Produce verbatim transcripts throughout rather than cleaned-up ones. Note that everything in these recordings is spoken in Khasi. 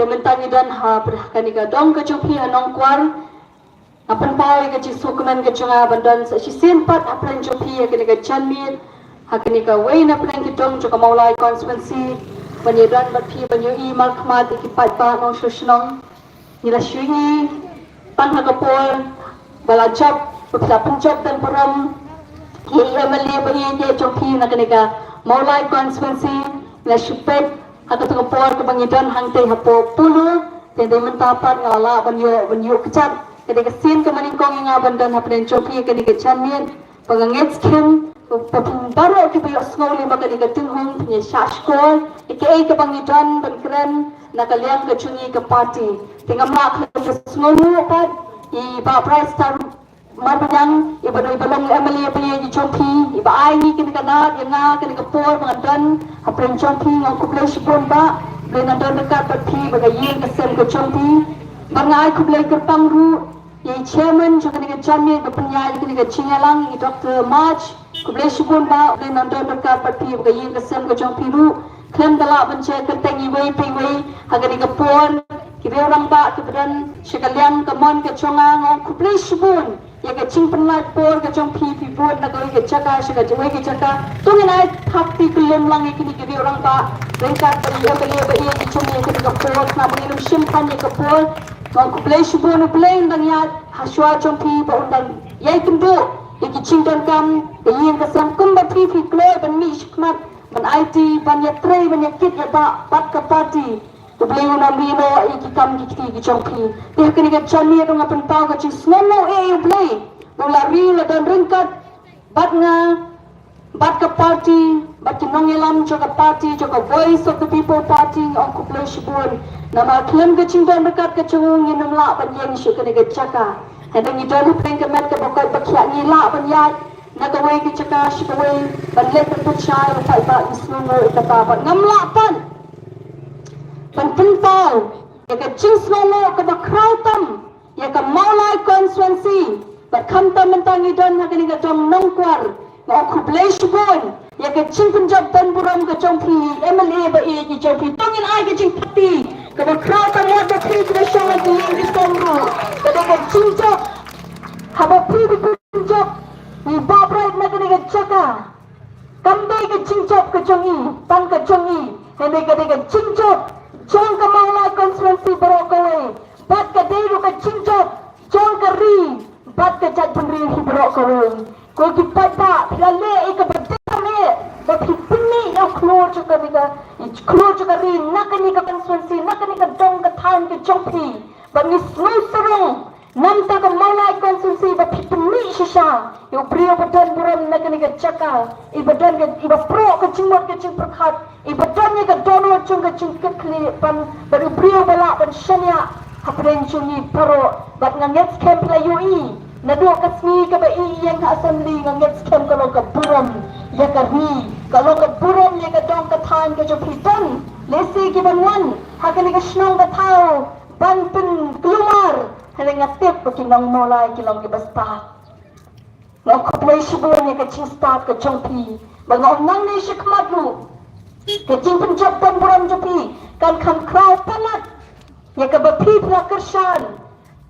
mynta ngi don ha pyrkhat kane ka dong ka jong phi ha Nongkwar. Nga pynpaw ïa ka jingsngewkmen ka jong nga ban don sa shisien pat hapdeng jong phi ha kane ka janmiet, ha kane kawei na pdeng ki dong jong ka Mawlai constituency, ban ïadon bad phi ban ïohi markhmat ïa ki paidbah nongshong shnong. Ngi la shu ïohi tang ha ka por ba la jop, ba phi la pynjop don burom ïa i MLA ba ïeit jong phi na kane ka Mawlai constituency. Ngi la shu peit ha kata ka por kaba ngi don hangtei hapoh Polo. Te dei mynta pat nga la lah ban ïoh, ban ïoh kjat. Ka dei ka sien kaba nyngkong ïa nga ban don hapdeng jong phi kane ka janmiet. Ba nga ngeit skhem ba phi baroh kiba ïohsngew lem ba kane ka jinghun phin ïa shah shkor ïa kaei kaba ngi don ban kren na ka liang ka jong ngi ka party. Te ngam lah khlem da sngewnguh pat ïa i Bah Brightstar Marbaniang, iba dei, iba long MLA ba ïeit jong phi, iba ai ngi kane ka lad ïa nga, kane ka por ba ngan don hapdeng jong phi. Nga ong khublei shibun Bah, Blei un don ryngkat bad phi bad ka ïing ka sem ka jong phi. Bad nga ai khublei kyrpang ruh ïa i chairman jong kane ka janmiet ba pynïaid ïa kane ka jingïalang, i Doctor March. Khublei shibun Bah, Blei un don ryngkat bad phi bad ka ïing ka sem ka jong phi ruh. Khlem da lah ban jia kyrteng iwei pa iwei ha kane ka por. Ki riew rangbah kiba don sha ka liang ka mon ka jong nga, nga ong khublei shibun ïa ka jingpynlait por ka jong phi, phi bud na kawei ka jaka sha kawei ka jaka. To ngin ai thap ti kyllum lang ïa kine ki riew rangbah ryngkat bad i MLA ba ïeit jong ngi ha kane ka por, khnang ba ngin ym shim than ïa ka por. Nga ong khublei shibun, U Blei un dang ïaid ha shuwa jong phi, ba un dang ïai kynduh ïa ki jingdonkam, ïa ka ïing ka sem kumba phi phi kloi ban mih shakhmat, ban aiti, ban ïatrei, ban ïakit ïabah bad ka party. U Blei un ym ri noh ïa ki kam ki kti ki jong phi. Te ha kane ka janmiet nga pynpaw ka jingsngewnguh ïa U Blei ba u la ri, u la don ryngkat bad nga, bad ka party, bad ki nongïalam jong ka party, jong ka Voice of the People Party. Nga ong khublei shibun. Namar khlem ka jingdon ryngkat ka jong u ngin ym lah ban ïeng sha kane ka jaka. Hynrei ngi don hapdeng ka met kaba koit ba khiah, ngi lah ban ïaid na kawei ka jaka sha kawei, ban leit ban pynshai ïa u paidbah. Ngi sngewnguh ïa kata, bad ngam lah pat ban pynpaw ïa ka jingsngewnguh kaba khraw tam ïa ka Mawlai constituency, bad khamtam mynta ngi don ha kane ka dong Nongkwar. Nga ong khublei shibun ïa ka jingpynjop don burom ka jong phi, MLA ba ïeit jong phi. To ngin ai ka jingthap ti kaba khraw tam wat ba phi ki da shong ha ki ïing ki sem ruh. Ka dei ka jingjop, haba phi phi pynjop ïa i Bah Bright na kane ka jaka. Kam dei ka jingjop ka jong i, tang ka jong i, hynrei ka dei ka jingjop jong ka Mawlai constituency baroh kawei. Bad ka dei ruh ka jingjop jong ka ri bad ka jaitbynriew hi baroh kawei. Ko ki paidbah, phi la leh ïa kaba dei ban leh, ba phi pynmih ïa u khlur jong ka ri, ka khlur jong ka ri na kane ka constituency, na kane ka dong ka thaiñ ka jong phi. Ba ngi sngew sarong namar ka Mawlai constituency ba phi pynmih shisha ïa u briew ba don burom na kane ka jaka, iba don ka, iba proh ka jingmut ka jingpyrkhat, iba don ïa ka dohnud jong ka jingkitkhlieh, ban, ban u briew ba lah ban shaniah hapdeng jong ngi baroh. Bad nga ngeit skhem phi la ïohi naduh ka sngi kaba i ïeng ha assembly, nga ngeit skhem ka long ka burom ïa ka ri, ka long ka burom ïa ka dong ka thaiñ ka jong phi. Don lehse ki ban wan ha kane ka shnong ka thaw ban pynkulmar, hynrei nga tip ba ki nong Mawlai ki long kiba stad. Nga khublei shibun ïa ka jingstad ka jong phi. Ba nga ong nangne shakhmat ruh, ka jingpynjop don burom jong phi kan kham khraw palat ïa kaba phi phi la kyrshan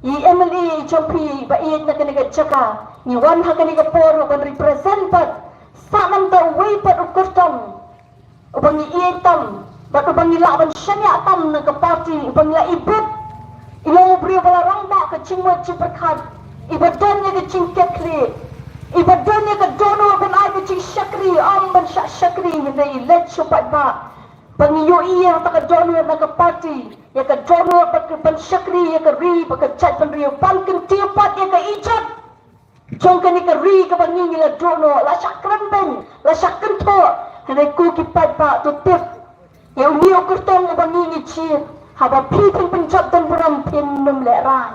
ïa i MLA jong phi ba ïeit na kane ka jaka. Ngi wan ha kane ka por ruh ban represent pat, sa namar uwei pat u kyrtong uba ngi ïeit tam, bad uba ngi lah ban shaniah tam na ka party, uba ngi la ibit. I long u briew ba la rangbah ka jingmut jingpyrkhat, iba don ïa ka jingkitkhlieh, iba don ïa ka dohnud ban ai ka jingshakri, ym ban shah shakri, hynrei i leit sha u paidbah. Ba ngi ïohi ïa kata ka dohnud na ka party, ïa ka dohnud ban, ban shakri ïa ka ri bad ka jaitbynriew, ban kyntiew pat ïa ka ijot jong kane ka ri kaba ngi ngi la duh noh, la shah kren beiñ, la shah kynthoh. Hynrei ko ki paidbah, to tip, ïa une u kyrtong uba ngi ngi jied, haba phi phin pynjop don burom phin nym lehraiñ.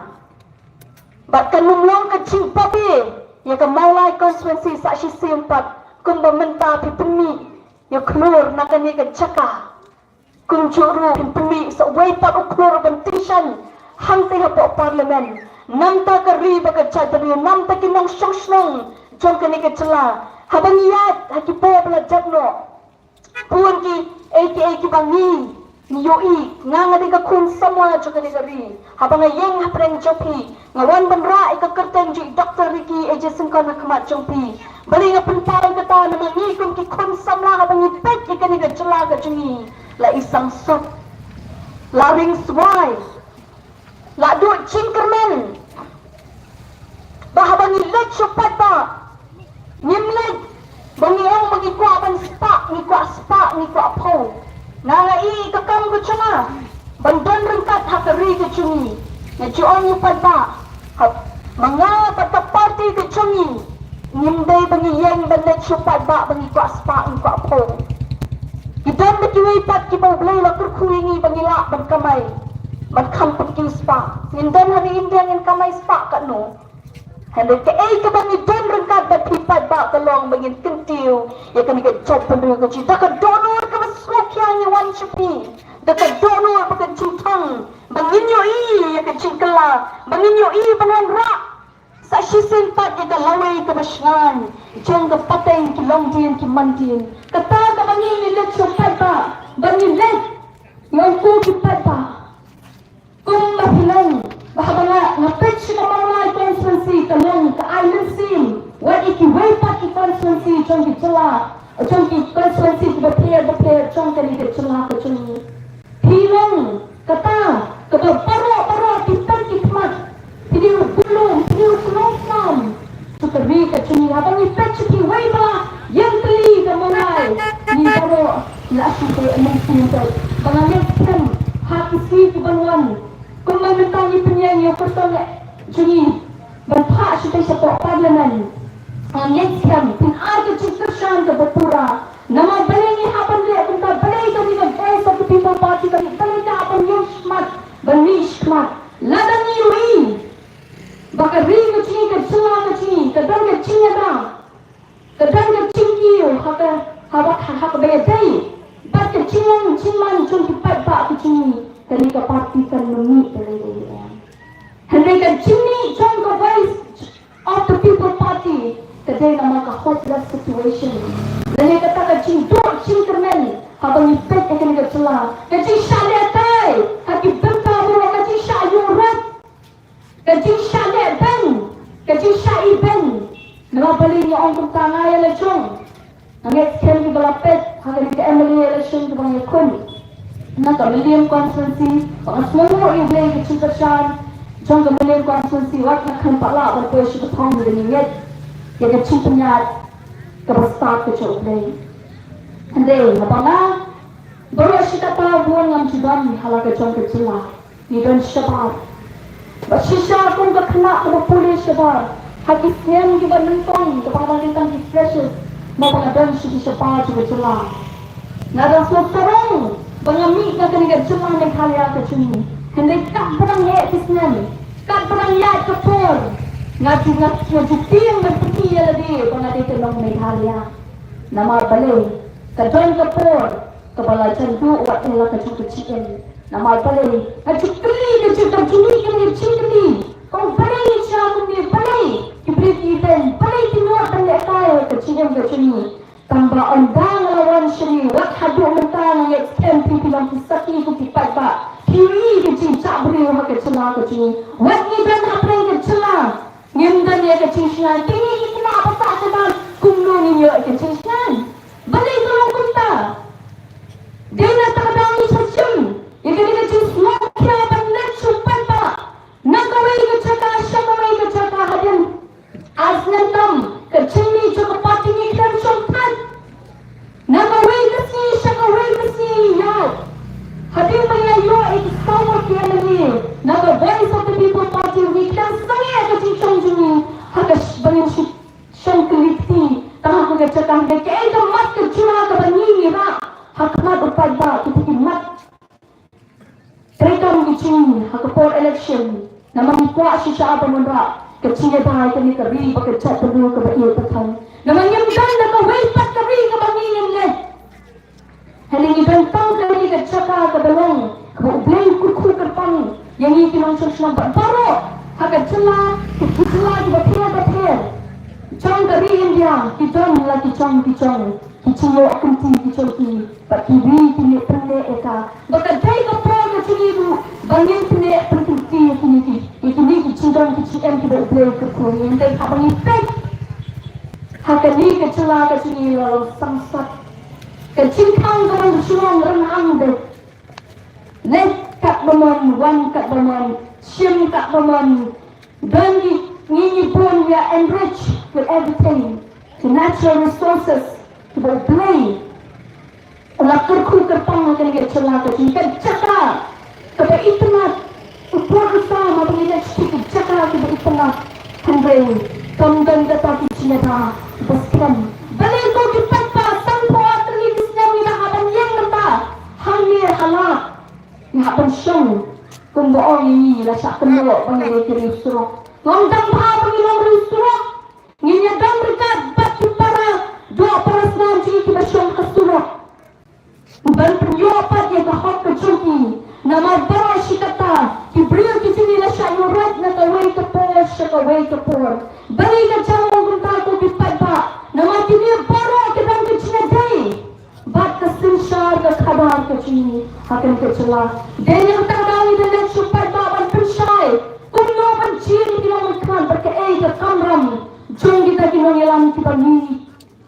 Bad kan nym long ka jingbabe ïa ka Mawlai constituency sa shisien pat, kumba mynta phi pynmih ïa u khlur na kane ka jaka. Kumjuh ruh phin pynmih sa uwei pat u khlur ban tyngshaiñ hangtei hapoh Parliament. Namar ka ri bad ka jaitbynriew, namar ki nongshong shnong jong kane ka jylla. Haba ngi ïaid ha ki por ba la dep noh, bun kiei kiei kiba ngi Ngi ïohi, nga nga dei ka khun samla jong kane ka ri. Haba nga ïeng hapdeng jong phi, nga wan ban rah ïa ka kyrteng jong i Doctor Ricky A J Syngkon ha khmat jong phi. Balei nga pynpaw ïa kata? Namar ngi kum ki khun samla haba ngi peit ïa kane ka jylla ka jong ngi, la i sangsot, la ring swai, la duh jingkyrmen. Ba haba ngi leit sha u paidbah, ngim leit ba ngi ong ba ngi kwah ban spah, ngi kwah spah, ngi kwah phew. Nga nga i ka kam ka jong nga ban don ryngkat ha ka ri ka jong ngi. Nga ju ong ïa u paidbah, ha, ma nga bad ka party ka jong ngi, ngim dei ba ngi ïeng ban leit sha u paidbah ba ngi kwah spah, ngi kwah phew. Ki don da kiwei pat kiba U Blei la kyrkhu ïa ngi ba ngi lah ban kamai, ban kham pat ki spah. Ngin don ha ri India ngin kamai spah katno? Hynrei kaei kaba ngi don ryngkat bad phi paidbah ka long ba ngin kyntiew ïa kane ka jaitbynriew ka jong ngi. Da ka dohnud kaba sngewkhia ngi wan sha phi, da ka dohnud bad ka jingthang ba ngin ïohi ïa ka jingkylla, ba ngin ïohi ban wanrah sa shisien pat ïa ka lawei kaba shngaiñ jong ka pateng ki longdien ki mandien. Kata kaba ngi ngi leit sha u paidbah, ba ngi leit, ngi ong ko ki paidbah, kumba phi long, ba haba nga nga peit sha ka Mawlai constituency ka long ka ai mynsiem wat ïa kiwei pat ki constituency jong ki jylla, jong ki constituency kiba pher bapher jong kane ka jylla ka jong ngi. Phi long kata kaba baroh baroh ki peit ki khmat, phi dei u burom, phi dei u kynnoh snam jong ka ri ka jong ngi. Haba ngi peit sha kiwei ba la ïeng tylli ka Mawlai, ngi baroh ngi la shu peit, mynta ba nga ngeit skhem ha ki sngi kiban wan, kumba mynta ngi pynïeng ïa u kyrtong jong ngi ban phah shatei shapoh Parliament. Nga ngeit skhem phin ai ka jingkyrshan kaba pura. Namar balei ngi hap ban leh kumta? Balei kane ka Voice of the People Party, balei, balei ka hap ban ïeng shakhmat, ban mih shakhmat? Lada ngi ïohi ba ka ri ka jong ngi, ka jylla ka jong ngi ka don ka jingïada, ka don ka jingkiew ha ka, ha ka, ha kaba ïadei bad ka jinglong jingman jong ki paidbah ka jong ngi, kane ka party kan ym mih da lei da lei. Hynrei ka jingmih jong ka Voice of the People Party ka dei namar ka hopeless situation. Lane kata ka jingduh jingkyrmen haba ngi peit ïa kane ka jylla, ka jingshah lehkai ha ki bynta baroh, ka jingshah ïuh rat, ka jingshah leh beiñ, ka jingshah ibeiñ. Namar balei ngi ong kumta? Nga ïa la jong, nga ngeit skhem kiba la peit ha kane ka M L A election kaba ngi ïakhun na ka Mylliem constituency, ba nga sngewnguh ïa U Blei ka jingkyrshan jong ka Mylliem constituency wat nga khlem pat lah ban poi sha ka thong, ba ngi ngeit ïa ka jingpynïaid kaba stad ka jong U Blei. Hynrei haba nga baroh shi katta bun ngam ju don ha la ka jong ka jylla. Ngi don shabar. Bad shisha kum ka khynnah kaba pule shabar ha ki snem kiba nyngkong, kaba dang dei tang ki freshers, mo ba nga don sha ki shabar jong ka jylla. Nga dang sngewsarong ba nga mih na kane ka jylla Meghalaya ka jong ngi. Hynrei katba dang heh ki snem, katba dang ïaid ka por, nga ju, nga, nga ju tieng ban pyni ïa lade ba nga dei ka nong Meghalaya. Namar balei? Ka don ka por kaba la jan duh wat ïa la ka jong ka jingim. Namar balei? Nga ju kylli, nga ju, nga ju kylli, nga ju kylli. Ko balei ngi sha kumne, balei ki briew ki don, balei ki nud ban lehkai ha ka jingim ka jong ngi? Tangba ynda nga la wan sha ngi, wat haduh mynta nga ngeit skhem phi, phi long ki sakhi, ko ki paidbah, phi ïohi ka jingjah briew ha ka jylla ka jong ngi. Wat ngi don hapdeng ka jylla, ngim don ïa ka jingshngaiñ. Te ngi ki khynnah ba sah shabar, kumno ngin ïoh ïa ka jingshngaiñ? Balei ka long kumta? Dei na kata ka daw ngi sa shim ïa kane ka jingsngewkhia ban leit sha u paidbah na kawei ka jaka sha kawei ka jaka. Hadien ar snem tam, ka jingmih jong ka party ngi khlem shong pat. Na kawei ka sngi sha kawei ka sngi ngi ïaid. Hadien ba ngi ïoh ïa ki saw ngut ki M L A na ka Voice of the People Party, ngi khlem sangeh ka jingshong jong ngi ha ka sh-, ba ngin shu shong kylli kti tang ha ka jaka. Hynrei kaei ka mat ka jula kaba ngi ngi rah ha khmat u paidbah? Kita ki mat treikam ki jong ngi ha ka por election. Namar ngi kwah shisha ban wanrah ka jingïada ïa kane ka ri bad ka jaitbynriew kaba ïeit ba khang. Namar ngim don da kawei pat ka ri kaba ngi ngim leit. Hynrei ngi don tang kane ka jaka kaba long kaba U Blei u kyrkhu kyrpang ïa ngi ki nongshong shnong bad baroh ha ka jylla, ki jylla kiba pher bapher jong ka ri India ki don la ki jong ki jong. ki jingïoh kynti ki jong ki, bad ki ri ki leh pynneh ïa ka. Ba ka dei ka por ka jong ngi ruh ba ngin pynneh pynkynti ïa kine ki, ïa kine ki jingdon ki jingem kiba U Blei u kyrkhu ïa ngi. Hynrei haba ngi peit ha kane ka jylla ka jong ngi, la long sangsat. Ka jingkhang ka long shnong ryng'ang beit. Leit katba mon, wan katba mon, shim katba mon. Don ngi, ngi, ngi bun, we are enriched with everything, the natural resources kiba U Blei u la kyrkhu kyrpang ha kane ka jylla ka jong ngi. Ka jaka kaba itynnad, u pud u sam, haba ngi leit sha ki jaka kiba itynnad, hynrei kam don kata ki jingïada ba skhem. Balei ko ki paidbah, sanphew ar tylli ki snem ngi la hap ban ïeng mynta hangne ha Lad, ngi hap ban shong. Kumba ong ïa ngi, la shah kynnoh ba ngi dei ki riew surok. Ngam dang bha ba ngi long riew surok. Ngin ïadon ryngkat bad ki para doh para snam jong ngi kiba shong ha surok, ban pynïoh pat ïa ka hok ka jong ki. Namar baroh shi katta ki briew ki jong ngi la shah ïuhroit na kawei ka por sha kawei ka por. Balei ka jia kumta ko ki paidbah? Namar kine baroh ki don ka jingïadei bad ka synshar ka khadar ka jong ngi ha kane ka jylla. Dei na kata ka daw ngi da leit sha u paidbah ban pynshai kumno ban jia ïa ki nongmihkhmat bad kaei ka kamram jong kita ki nongïalam kiba ngi,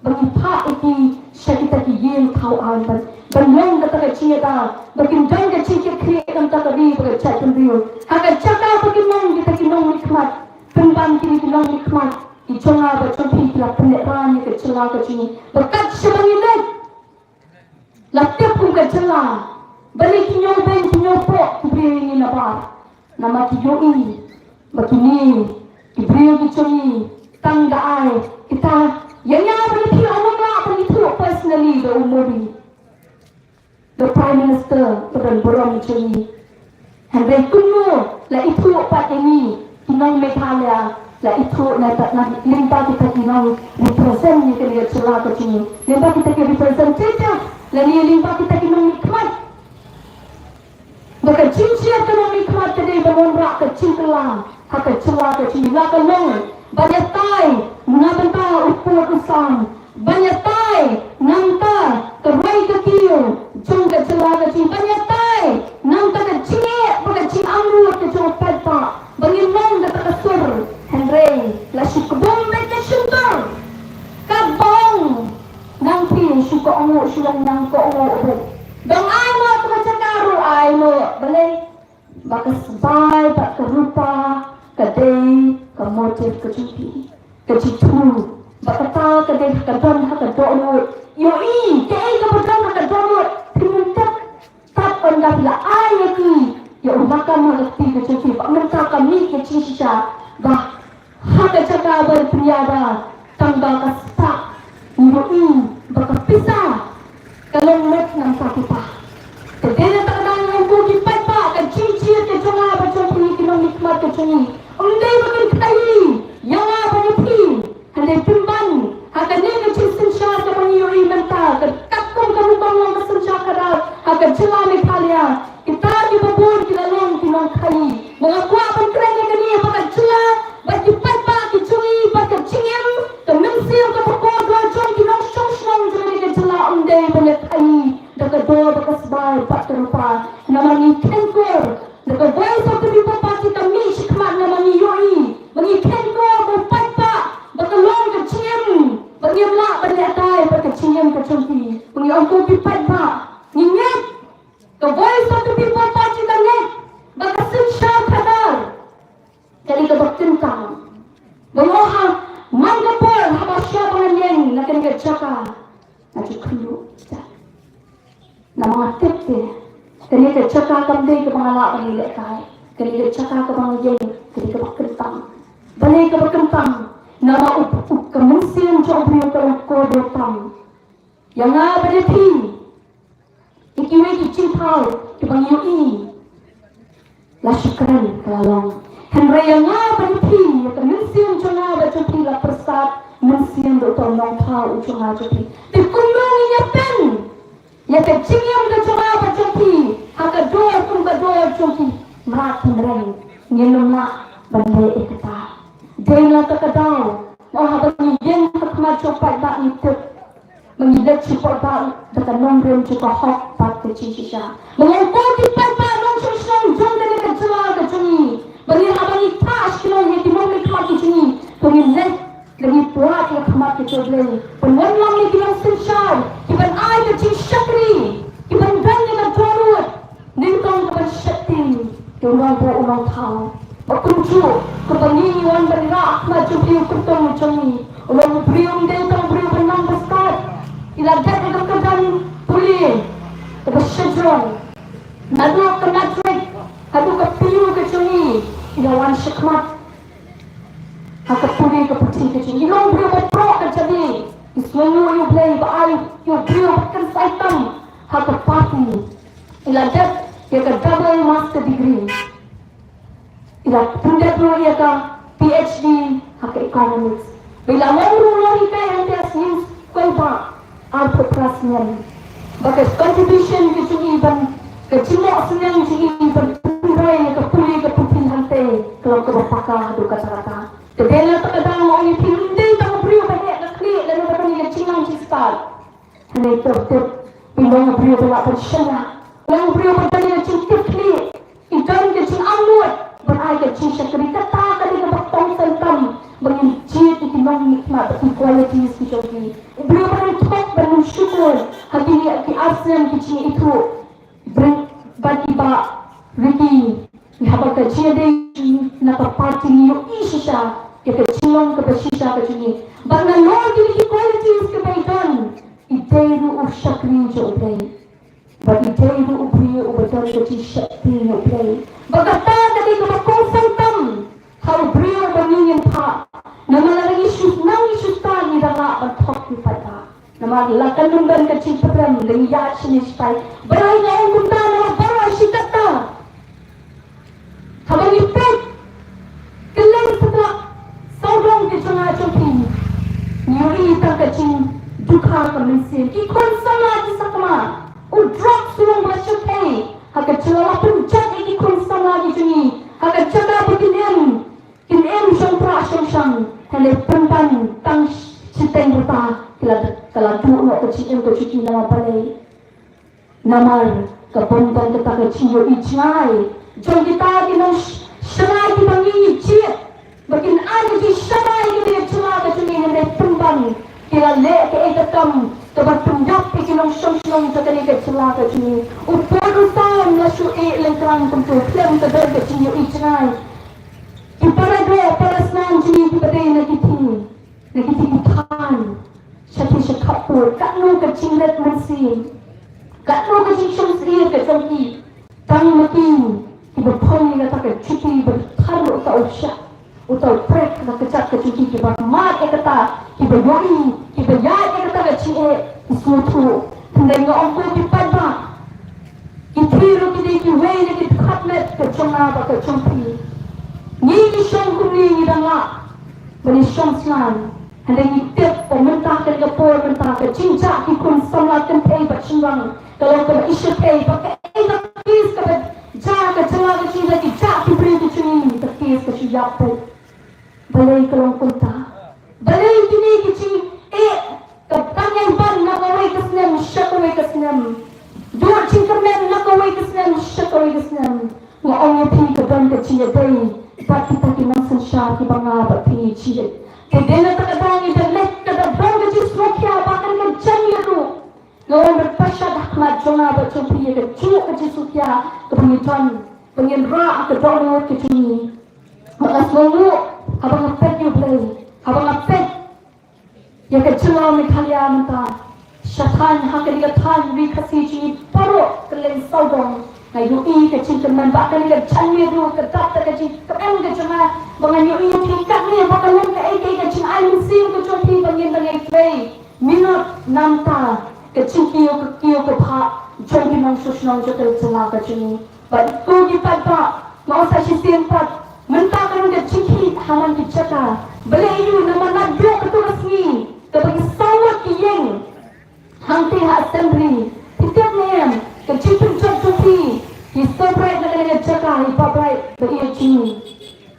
ba ngi phah ïa ki sha kita ki ïing thaw aiñ, ban, ban long kata ka jingïada ba kin don ka jingkitkhlieh na bynta ka ri bad ka jaitbynriew. Ha ka jaka ba kin long kita ki nongmihkhmat, pynban kine ki nongmihkhmat ki jong nga bad jong phi ki la pynlehrain ïa ka jylla ka jong ngi. Ba kat shaba ngi leit, la tip kum ka jylla, balei ki ñiewbeiñ ki ñiewpoh ki briew ïa ngi nabar. Namar ki ïohi ba kine ki briew ki jong ngi tang da ai kita. Ïa nga bad ïa phi, ym lah ban ithuh personally da u Modi, da u Prime Minister ba don burom jong ngi. Hynrei kumno la ithuh pat ïa ngi ki nong Meghalaya, la ithuh na, na lyngba kita ki nong represent ïa kane ka jylla ka jong ngi, lyngba kita ki representative, lane lyngba kita ki nongmihkhmat. Ba ka jingshai ka nongmihkhmat ka dei ban wanrah ka jingkylla ha ka jylla ka jong ngi, la ka long ban ïatai na bynta u pud u sam, ban ïatai na bynta ka roi ka kiew jong ka jylla ka jong ngi, ban ïatai na bynta ka jingeh bad ka jingangnud ka jong u paidbah, ba ngin long kata ka sur. Hynrei la shu kbum beit ka shyntur, ka bong. Nang phi shu kohnguh, shu long nang kohnguh ruh. Dang ai noh kata ka jaka ruh, ai noh. Balei? Ba ka sbai bad ka rupa ka dei ka motive ka jong phi, ka jingthmu. Ba kata ka dei ka don ha ka dohnud. Ïohi kaei kaba don ha ka dohnud, phin tip. Tad ynda phi la ai ïa ki, ïa u lakam ha ka kti ka jong phi, bad mynta ka mih ka jingshisha. Ba ha ka jaka ba pynïada, tang ba ka spah, ngi ïohi ba ka pisa ka long met na bynta kita. Te dei na kata ka daw ngi ong ko ki paidbah, ka jingjia ka jong nga bad jong phi ki nongmihkhmat ka jong ngi, ym dei ba kin khaii ïa nga bad ïa phi. Hynrei pynban ha kane ka jingsynshar kaba ngi ïohi mynta, ka, katkum ka rukom long ka synshar khadar ha ka jylla Meghalaya, kita kiba bun ki la long ki nongkhaii. Ba nga kwah ban kren ïa kane, ba ka jylla bad ki paidbah ki jong ngi, bad ka jingim, ka mynsiem kaba kordor jong ki nongshong shnong jong kane ka jylla, ym dei ban ïa khaii da ka dor bad ka sbai bad ka rupa. Namar ngi kheiñkor da ka Voice of the People Party ka mih shakhmat, namar ngi ïohi ba ngi kheiñkor ba u paidbah, ba ka long ka jingim ba ngim lah ban lehkai bad ka jingim ka jong ki. Ba ngi ong ko ki paidbah, ngi ngeit, ka Voice of the People Party ka ngeit ba ka synshar khadar ka dei kaba kyntang. Ba ngi ong ha man ka por haba shwa ba ngan ïeng na kane ka jaka, nga ju khynduh. Namar nga tip te kane ka jaka kam dei kaba nga lah ban ïalehkai. Kane ka jaka kaba nga ïeng ka dei kaba kyntang. Balei kaba kyntang? Namar u, u, ka mynsiem jong u briew ka long kordor tam. Ïa nga bad ïa phi, ïa kiwei ki jingthaw kiba ngi ïohi, la shu kren ka la long. Hynrei ïa nga bad ïa phi, ïa ka mynsiem jong nga bad jong phi la pyrsad mynsiem da uta u nongthaw u jong nga jong phi. Te kumno ngin ïa pyn ïa ka jingim ka jong nga bad jong phi ha ka dor kum ka dor jong ki mrad hynrei ngin ym lah ban leh ïa kata. Dei na kata ka daw, mo, haba ngi ïeng ha khmat jong u paidbah ngi tip Ba ngi leit sha paidbah da ka nongrim jong ka hok bad ka jingshisha. Ba ngi ong ko ki paidbah nongshong shnong jong kane ka jylla ka jong ngi, ba ngi haba ngi thah sha ki nong, ïa ki nongmihkhmat ki jong ngi, to ngin leit, ngin pyrshah ïa ka khmat ka jong U Blei ban wanlam ïa ki nongsynshar kiban ai ka jingshakri, kiban don ïa ka dohnud. Nyngkong kaban sheptieng ïa u nongbuh u nongthaw. Ba kumjuh, kaba ngi wan ban rah ha khmat jong u Blei, u kyrtong jong ngi, u long u briew, ym dei tang u briew ba nang ba stad. I la dep ïa ka kyrdan pule kaba shajrong. Naduh ka matric haduh ka P U ka jong ngi, i la wan shakhmat ha ka pule ka puthi ka jong ngi. I long u briew ba proh ka jong ngi. I sngewnguh ïa U Blei ba ai ïa u briew ba kynsai tam ha ka party. I la dep ïa ka double master degree. I la pyndep ruh ïa ka P H D ha ka economics. Ba i la long ruh u nonghikai hangta ha Snies Koiba, arphew phra snem. Ba ka contribution ka jong i ban, ka jingnoh synñiang jong i ban pynroi ïa ka pule ka puthi hangta, ka long kaba paka haduh katta katta. Te dei na kata ka daw nga ong ïa phi, ym dei tang u briew ba heh ka khlieh lane ba don ïa ka jingnang jingstad. Hynrei tip tip, i long u briew ba lah ban shaniah, i long u briew ba don ïa ka jingtip khlieh, i don ka jingangnud ban ai ka jingshakri. Kata ka dei kaba kongsan tam ba ngin jied ïa ki nongmihkhmat bad ki qualities ki jong ki. U briew ba nang thok ban nang shukor ha kine ki ar snem ki jingithuh. Bad i Bah Ricky, haba ka jingïadei na ka party ngi ïohi shisha ïa ka jinglong kaba shisha ka jong ngi. Bad nalor kine ki qualities kiba i don, i dei ruh u shakri jong U Blei. Bad i dei ruh u briew uba don ka jingsheptieng ïa U Blei. Bad kata ka dei kaba kongsan tam ha u briew ba ngi ngin phah. Namar lada ngi shu nang ngi shu stad, ngi dang lah ban thok ki paidbah. Namar la kan ym don ka jingpyrem, lada ngi ïaid shane shatai. Balei nga ong kumta? Namar baroh shi katta, haba ngi peit kylleng satlak sawdong ki jong nga jong phi, ngi ïohi tang ka jingdukha ka mynsiem. Ki khun samla ki sakma, u drug u long ba shyrkhei ha ka jylla. La pynjot ïa ki khun samla ki jong ngi ha ka jaka ba kin im, kin im shongpra shongshang, hynrei pynban tang shiteng rta ki la, ka la duh noh ka jingim ka jong ki. Namar balei? Namar ka bym don kata ka jingïohi jngai jong kita ki nongshakri kiba ngi jied ba kin ai ka jingshakri ïa ka jylla ka jong ngi, hynrei pynban ki la leh kaei ka kam kaba pynïap ïa ki nongshong shnong jong kane ka jylla ka jong ngi. U pud u sam la shu ïeh lyngkrang kumto, khlem ka don ka jingïohi jngai. Ki para doh para snam jong ngi kiba dei na ki thing, na ki thing ki thaiñ, sha thaiñ sha khappud, katno ka jingrit mynsiem, katno ka jingshong syier ka jong ki. Tang ma ki kiba phong ïa kata ka juti ba thar uta u shah, uta u prek, kata ka jait ka jong ki, kiba mad ïa kata, kiba ïohi, kiba ïaid ïa kata ka jingeh, ki sngewthuh. Hynrei nga ong ko ki paidbah, ki thir ruh ki dei kiwei na ki dkhot met ka jong nga bad ka jong phi. Ngi ngi shong kumne ngi dang lah ban ïashong sngewsih. Hynrei ngi tip ba mynta kane ka por, mynta ka jingjah ki khun samla kynthei bad shynrang ka long kaba i shyrkhei, ba kaei ka case kaba jia ha ka jylla ka jong ngi, ba ki jah ki briew ki jong ngi, ka case ka shu ïap beit. Balei ka long kumta? Balei kine ki jingeh ka dang ïaibang na kawei ka snem sha kawei ka snem? Duh jingkyrmen na kawei ka snem sha kawei ka snem. Nga ong ïa phi, ka don ka jingïadei bad kita ki nongsynshar kiba nga bad phi ngi jied. Te dei na kata ka daw ngi da leit, ka da don ka jingsngewkhia ba kane ka jingïaroh. Nga wan ban pyrshah ha khmat jong nga bad jong phi ïa kajuh ka jingsngewkhia kaba ngi don, ba ngin rah ka dohnud ka jong ngi. Ba nga sngewnguh haba nga peit ïa U Blei, haba nga peit ïa ka jylla Meghalaya mynta. Sha thaiñ, ha kane ka thaiñ Ri Khasi jong ngi baroh kylleng sawdong, nga ïohi ka jingkyrmen. Ba kane ka janmiet ruh ka dap da ka jingkyrmen ka jong nga, ba nga ïohi ïa phi katne, ba ka long kaei kaei ka jingai mynsiem ka jong phi ba ngin dang ïai trei minot namar ka jingkiew ka kiew ka bhah jong ki nongshong shnong jong ka jylla ka jong ngi. Bad ko ki paidbah, nga ong sa shisien pat, mynta ka long ka jingkhih ha man ki jaka. Balei? Ïa namar naduh kato ka sngi kaba ki saw ngut ki ïeng hangtei ha assembly, phi tip ne em, ka jingpynjot jong phi, ki Sohbright na kane ka jaka, i Bah Bright ba ïeit jong ngi,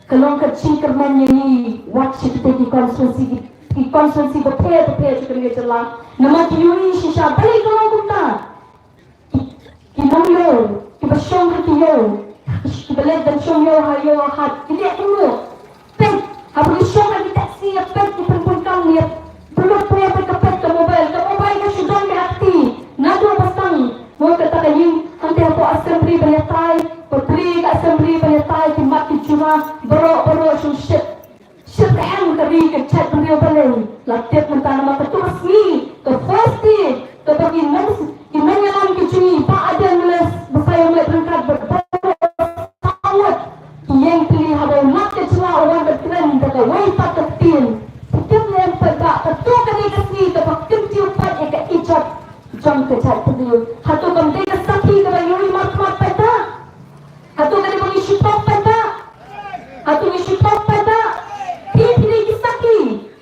ka long ka jingkyrmen ïa ngi wat shi katei ki constituency, ki ki constituency bapher bapher jong kane ka jylla. Namar ki ïohi shisha balei ka long kumta. Ki nongïoh, kiba shong ha ki ïew, kiba leit ban shong ïew ha ïew ha hat, ki leh kumno? Peit, haba ki shong ha ki taxi ïa peit ki pynpun kam ïa pynlut pynlut ka peit ka mobile, ka mobile ka shu don ka ha kti, naduh ba sdang mo kata ka ïing, hangta hapoh assembly ban ïatai, ba plie ka assembly ban ïatai, ki mat ki jura, baroh baroh shu shit. Shyrkhei ka ri ka jaitbynriew balei. La tip mynta namar kato ka sngi ka first day kaba ki nong ki nongïalam ki jong ngi Bah Ardent Miller Basaiawmoit ryngkat bad baroh saw ngut ki ïeng tylli haba u Lat ka jylla u wan bad kren da kawei pat ka ktien. Ki tip ne em paidbah, kato ka dei ka sngi kaba kyntiew pat ïa ka ijot jong ka jaitbynriew. Hato kam dei ka sakhi kaba ïohi markhmat paidbah? Hato ka dei ba ngi shu pop paidbah? Hato ngi shu pop paidbah? Phi phi dei ki sakhi.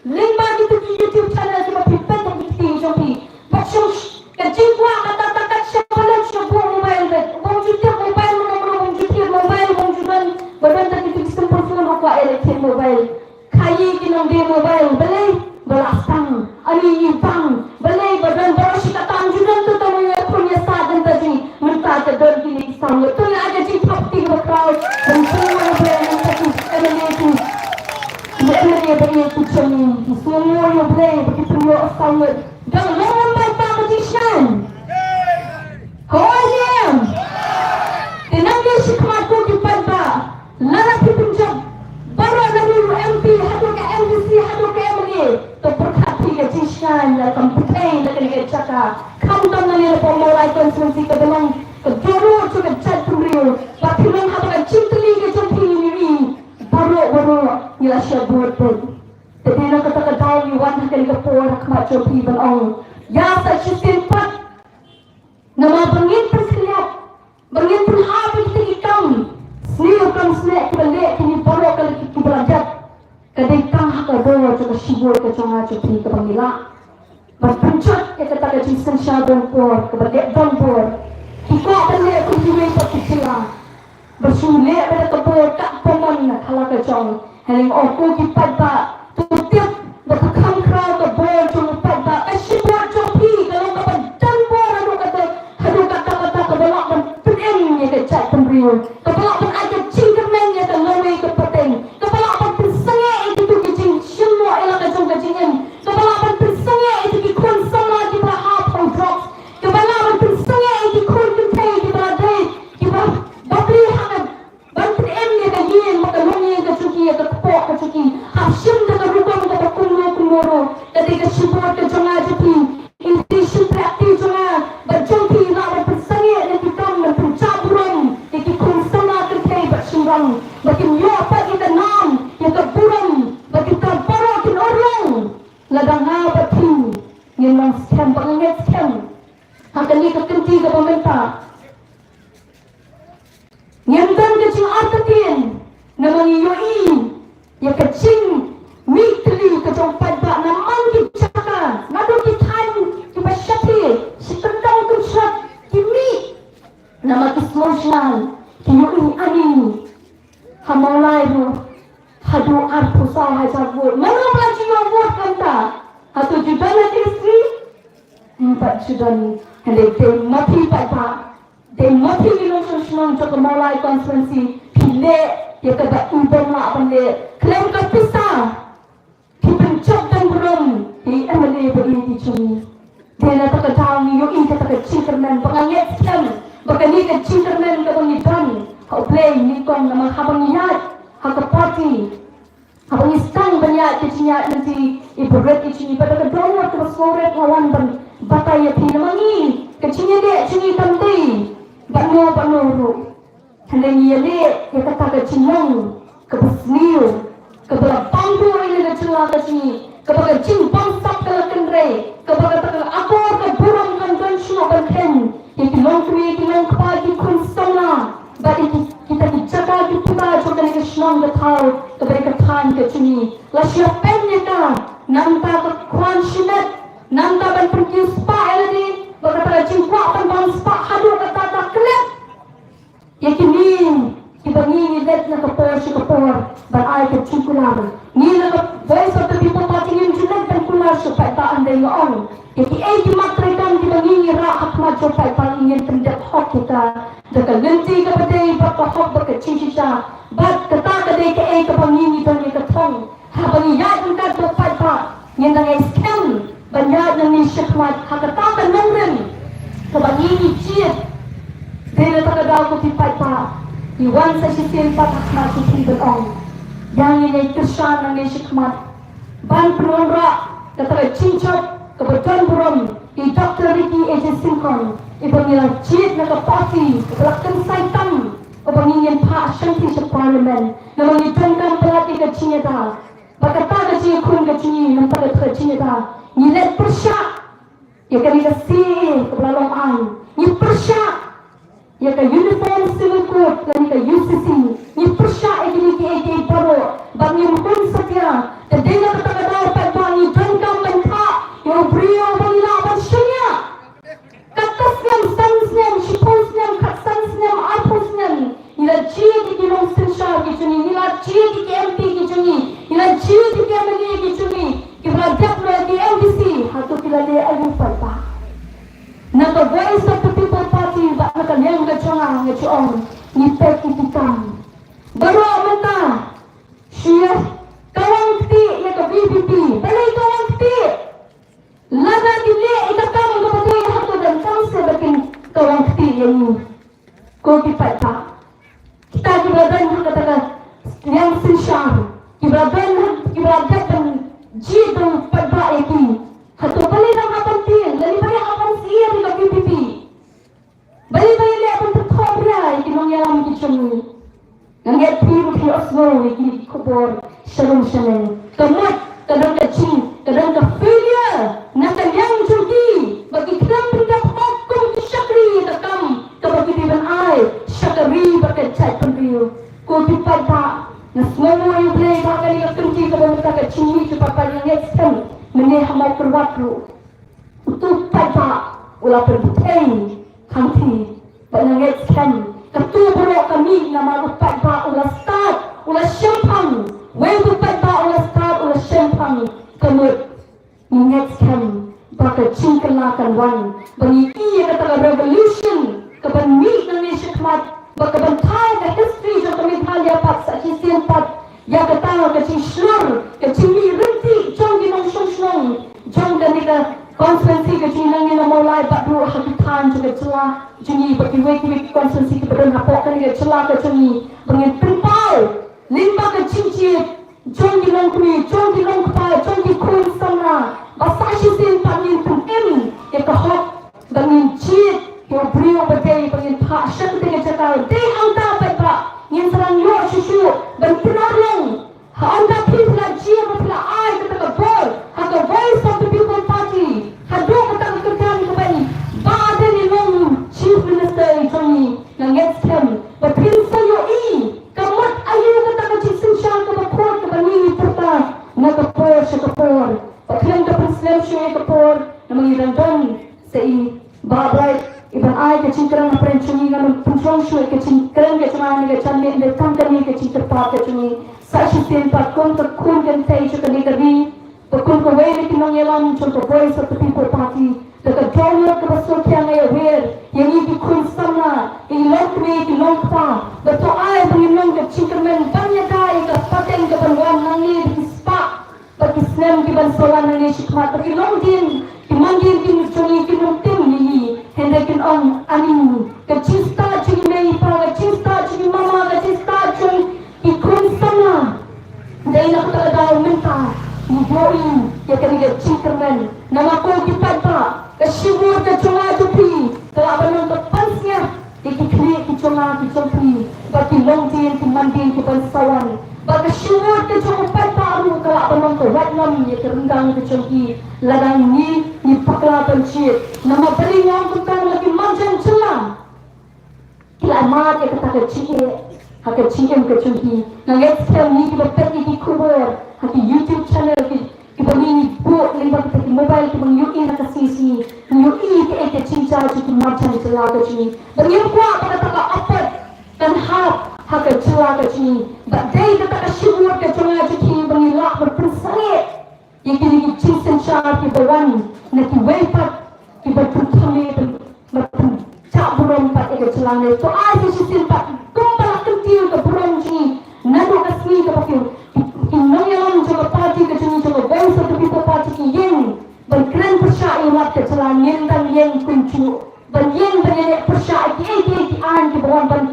Lyngba kito ki YouTube channel kiba phi peit ha ki kti jong phi. Bad shu ka jingkwah kata ka kat sha palat sha buh mobile bad. Bym ju tip mobile mano mano, bym ju tip mobile, bym ju don, ba don ta kito ki simple phone u kwah ïa leit tip mobile. Khaïi ki nongdie mobile, balei? Ba la sdang. Ani i bang, balei? Ba don baroh shi katta, ym ju don to tang ïa phone ïa sa don ta jing. Mynta ka don kine ki saw ngut. To ïa ka jingthap kti kaba khraw. Ban sngewbha ban sngewbha ki M L A ki. Ki M L A ba ïa ki jong ngi. Ki sngewbha ïa balei ba ki pynïoh saw ngut. Dang long ym bai ta ka jingshngaiñ. Hooid em. Te nang ïa shi khmat ko ki paidbah. Lada phi pynjop baroh na u M P haduh ka M D C haduh ka M L A, to pyrkhat phi ka jingshngaiñ la kam pyrthei la kane ka jaka. Khamtam na ne la pom Mawlai constituency ka dang ka joro jong ka jaitbynriew. Ba phi long haba ka jingtylli ka jong phi ni ri. Baroh baroh ngi la shah bud bud. Te dei na kata ka daw ngi wan ha kane ka por ha khmat jong phi ban ong. Ïa sa shisien pat. Namar ba ngin pynkhylliat, ba ngin pynhap ïa kita ki kam sniew kam snieh kiba leh kine baroh ka leh kiba la dep. Ka dei tang ha ka bor jong ka shibun ka jong nga jong phi kaba ngi lah ban pynjot ïa kata ka jingsynshar don por, kaba leh don por. Ki kwah ban leh kum kiwei pat ki jylla. Ba shu leh ba da ka bor ka pamon na khala ka jong. Hynrei ong ko ki paidbah, to tip ba ka kham khraw ka bor jong u paidbah, ka shibun jong phi ka long kaba don bor haduh katta, haduh katta katta, kaba lah ban pynim ïa ka jaitbynriew, kaba lah ban ai ka jingkyrmen ïa ka lawei ka pateng, kaba lah ban pynsangeh ïa kito ki jingshim noh ïa la ka jong ka jingim, kaba lah ban pynsangeh ïa kito ki khun samla kiba la hap ha u drugs, kaba lah ban pynsangeh ïa ki khun kynthei kiba la dei kiba bapli ha ka ban pynim ïa ka ïing bad ka longïing ka jong ki, ïa ka kpoh ka jong ki. Hap shim da ka rukom kaba kumno kumno ruh. Ka dei ka shibun ka jong nga jong phi. Ïa ki shympriahti jong nga bad jong phi, lah ban pynsangeh ïa ki kam, ban pynjah burom ïa ki khun samla kynthei bad shynrang, ba kin ïoh pat ïa ka nam, ïa ka burom, ba kita baroh kin urlong. Lada nga bad phi ngin long skhem, ba nga ngeit skhem ha kane ka kynti kaba mynta. Ngim don ka jingartatien namar ngi ïohi ïa ka jingmih tylli ka jong paidbah na man ki jaka, naduh ki thaiñ kiba shathie, shi kyndong kynshlak ki mih namar ki sngewsynei, ki ïohi ani ha Mawlai ruh haduh arphew saw hajar vote. Mano ba la ju ïoh vote mynta? Hato ju don ha District? Ym pat ju don. Hynrei dei ma phi paidbah, dei ma phi ki nongshong shnong jong ka Mawlai constituency, phi leh ïa kaba i bym lah ban leh khlem ka pisa. Phi pynjop don burom ïa i M L A ba ïeit jong ngi. Dei na kata ka daw ngi ïohi kata ka jingkyrmen ba nga ngeit skhem ba kane ka jingkyrmen kaba ngi don ha U Blei nyngkong, namar haba ngi ïaid ha ka party, haba ngi sdang ban ïaid ka jingïaid lynti, i barit i jong ngi, bad da ka dohnud kaba sngewrit nga wan ban batai ïa phi namar ngi ka jingïaleh jong ngi kam dei bad no bad no ruh. Hynrei ngi ïaleh ïa kata ka jinglong kaba sniew, kaba la bang buh ïa ka jylla ka jong ngi, kaba ka jingbamsap ka la kynrei, kaba kata ka akor ka burom kan don shuh ban kheiñ ïa ki longkmie ki longkpa, ki khun samla bad ïa ki, kita ki jaka ki puta jong kane ka shnong ka thaw, kaba dei ka thaiñ ka jong ngi. La shu pynïaid ïa ka, nangta ka khwan shimet, nangta ban pynkiew spah ïa lade, bad kata ka jingkwah ban bamspah haduh katta katta klet. Ïa kine kiba ngi ngi leit na ka por sha ka por ban ai ka jingkular. Ngi na ka Voice of the People Party ngim ju leit Mar shu paidbah, hynrei nga ong ïa kiei ki mat treikam kiba ngi ngi rah ha khmat jong paidbah, ngi ngin pyndep hok ïa ka da ka lynti kaba dei bad ka hok bad ka jingshisha bad kata ka dei kaei kaba ngi ngi don ïa ka thong. Haba ngi ïaid ryngkat bad paidbah ngin dang ïai skhem ban ïaid nangne shakhmat ha kata ka nongrim kaba ngi ngi jied. Dei na kata ka daw ko ki paidbah, ngi wan sa shisien pat ha khmat jong phi ban ong ïa ngi, ngi kyrshan nangne shakhmat ban pynwanrah kata ka jingjop kaba don burom i Doctor Ricky A J Syngkon, iba ngi la jied na ka party kaba la kynsai tam, kaba ngi ngin phah shanti sha parliament. Namar ngi donkam palat ïa ka jingïada bad kata ka jingïakhun ka jong ngi, namar kata ka jingïada ngi leit pyrshah ïa kane ka C A A kaba la long aiñ. Ngi pyrshah ïa ka Uniform Civil Code lane ka U C C. Ngi pyrshah ïa kine kiei kiei baroh bad ngim hun satia. Te dei na kata ka daw paidbah ngi donkam ban phah ïa u briew uba ngi lah ban shaniah. Katto snem, san snem, shiphew snem, khatsan snem, arphew snem, ngi la jied ïa ki nongsynshar ki jong ngi, ngi la jied ïa ki M P ki jong ngi, ngi la jied ïa ki M L A ki jong ngi, kiba la dep noh ïa ki M D C, hato ki la leh aïu paidbah? Na ka Voice of the People Party bad na ka liang ka jong nga, nga ju ong ngi peit ïa ki kam. Baroh mynta shu ïa kawang ktieh ïa ka V P P. Balei kawang ktieh? Lada ki leh ïa ka kam kaba dei, hato donkam seh ba kin kawang ktieh ïa ngi? Ko ki paidbah, kita kiba la don ha kata ka liang synshar, kiba la don, kiba la dep ban jied da u paidbah ïa ki, hato balei dang hap ban tieng lane balei hap ban syier ïa ka V P P? Balei ba ïaleh ban pynthok ria ïa ki nongïalam ki jong ngi? Nga ngeit phi ruh phi ïohsngew ïa kine ki khubor sharum shaneng. Ka mut ka don ka jing, ka don ka failure na ka liang jong ki ba ki khlem pyndep hok kum ki shakri ïa ka kam kaba ki dei ban ai sha ka ri bad ka jaitbynriew. Ko ki paidbah, nga sngewnguh ïa U Blei ba kane ka kynti kaba mynta ka jingmih jong paidbah, nga ngeit skhem mynne ha Mawkyrwat ruh uto u paidbah u la pynbthei hangtei. Bad nga ngeit skhem kato baroh ka mih namar u paidbah u la stad, u la shemphang. Wei u paidbah u la stad, u la shemphang. Ka mut nga ngeit skhem ba ka jingkylla kan wan, ba ngi ïohi ïa kata ka revolution kaban mih nangne shakhmat, ba kaban thaw ka history jong ka Meghalaya pat sa shisien pat. Ïa kata ka jingshlur, ka jingmih ryntih jong ki nongshong shnong jong kane ka constituency ka jong ngi nangne na Mawlai bad ruh ha ki thaiñ jong ka jylla jong ngi bad kiwei kiwei ki constituency kiba don hapoh kane ka jylla ka jong ngi, ba ngin pynpaw lyngba ka jingjied jong ki longkmie, jong ki longkpa, jong ki khun samla, ba sa shisien pat ngin pynim ïa ka hok ba ngin jied ïa u briew ba dei, ba ngin phah sha kata ka jaka. Dei hangta paidbah ngin sa nang ïoh shuh shuh ban pynurlong. Ha ynda phi la jied, phi la ai kata ka bor ha ka Voice of the People Party, haduh kata ka kyrdan kaba i Bah Ardent i long Chief Minister i jong ngi, nga ngeit skhem ba phin sa ïohi ka mut aïu kata ka jingsynshar kaba khuid kaba ngi ngi pyrta na ka por sha ka por. Ba khlem da pynslem shuh ïa ka por, namar ngi dang don sa i Bah Bright iban ai ka jingkren hapdeng jong ngi. Ngan ym pynjrong shuh ïa ka jingkren ka jong nga ha kane ka janmiet, hynrei tang kane ka jingkyrpad ka jong ngi. Sa shisien pat kum ka khun kynthei jong kane ka ri, ba kum kawei na ki nongïalam jong ka Voice of the People Party, da ka dohnud kaba sngewthiang nga ïawer ïa ngi ki khun samla, ïa ki longkmie, ïa ki longkpa, ba to ai ba ngin long ka jingkyrmen ban ïada ïa ka pateng kaban wan nangne da ki spah bad ki snem kiban sa wan nangne shakhmat, ba ki longdien ki mandien ki jong ngi kin ym tim ïa ngi, hynrei kin ong, ani ka jingstad jong i mei i pa, ka jingstad jong i mama, ka jingstad jong ki khun samla. Dei na kata ka daw mynta ngi ïohi ïa kane ka jingkyrmen. Namar ko ki paidbah, ka shibun ka jong nga jong phi ka lah ban long ka pansngiat ïa ki khlieh ki jong nga ki jong phi, bad ki longdien ki mandien kiban sa wan. Bad ka shibun ka jong u paidbah ruh ka lah ban long ka waitlam ïa ka ryndang ka jong ki, lada ngi ngi bakla ban jied. Namar balei nga ong kumta? Namar ki marjan jylla ki la mad ïa kata ka jingeh ha ka jingim ka jong ki. Nga ngeit skhem ngi kiba peit ïa ki khubor ha ki YouTube channel ki, kiba ngi ngi buh lyngba kita ki mobile kiba ngi ïohi ha ka sngi sngi, ngi ïohi kaei ka jingjia jong ki marjan jylla ka jong ngi. Ba ngim kwah ba kata ka apot kan hap ha ka jylla ka jong ngi. Ba dei kata ka shibun ka jong nga jong phi ba ngi lah ban pynsangeh ïa kine ki jingsynshar pyrshah kiba wan na kiwei pat kiba pynthame, ba pynjah burom pat ïa ka jylla ne. To ai sa shisien pat kumba la kyntiew ka burom jong ngi naduh ka sngi kaba ki, ki nongïalam jong ka party ka jong ngi, jong ka Voice of the People Party ki ïeng ban kren pyrshah ïa wat ka jylla, ngin dang ïeng kumjuh ban ïeng ban ïaleh pyrshah ïa kiei kiei ki aiñ kiba wan ban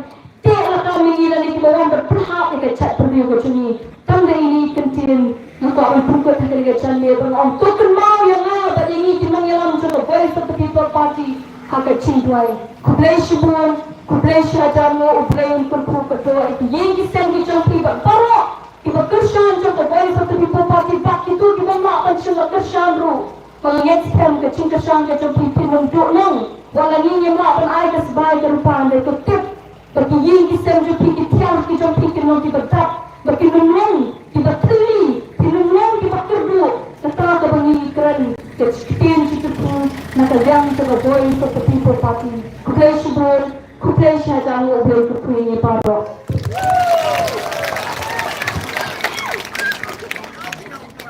teh lakam ïa ngi lane kiba wan ban pynhap ïa ka jaitbynriew ka jong ngi. Tang da ine i kyntien nga kwah ban pynkut ha kane ka janmiet ba nga ong to kynmaw ïa nga bad ïa ngi ki nongïalam jong ka Voice of the People Party ha ka jingduwai. Khublei shibun, khublei shihajar nguh, U Blei un kyrkhu kyrdoh ïa ki ïing ki sem ki jong phi bad baroh kiba kyrshan jong ka Voice of the People Party bad kito kiba mlak ban shim la kyrshan ruh. Ba nga ngeit skhem ka jingkyrshan ka jong phi phin ym duh nong. Wat la ngi ngim lah ban ai ka sbai ka rupa, hynrei to tip ba ki ïing ki sem jong phi, ki thiar ki jong phi kin long kiba dap, ba kin ym long kiba thylli, kin ym long kiba kyrduh. Kata kaba ngi kren ka ktien jingkyrkhu na ka liang jong ka Voice of the People Party. Khublei shibun, khublei shihajar nguh, U Blei un kyrkhu ïa ngi baroh.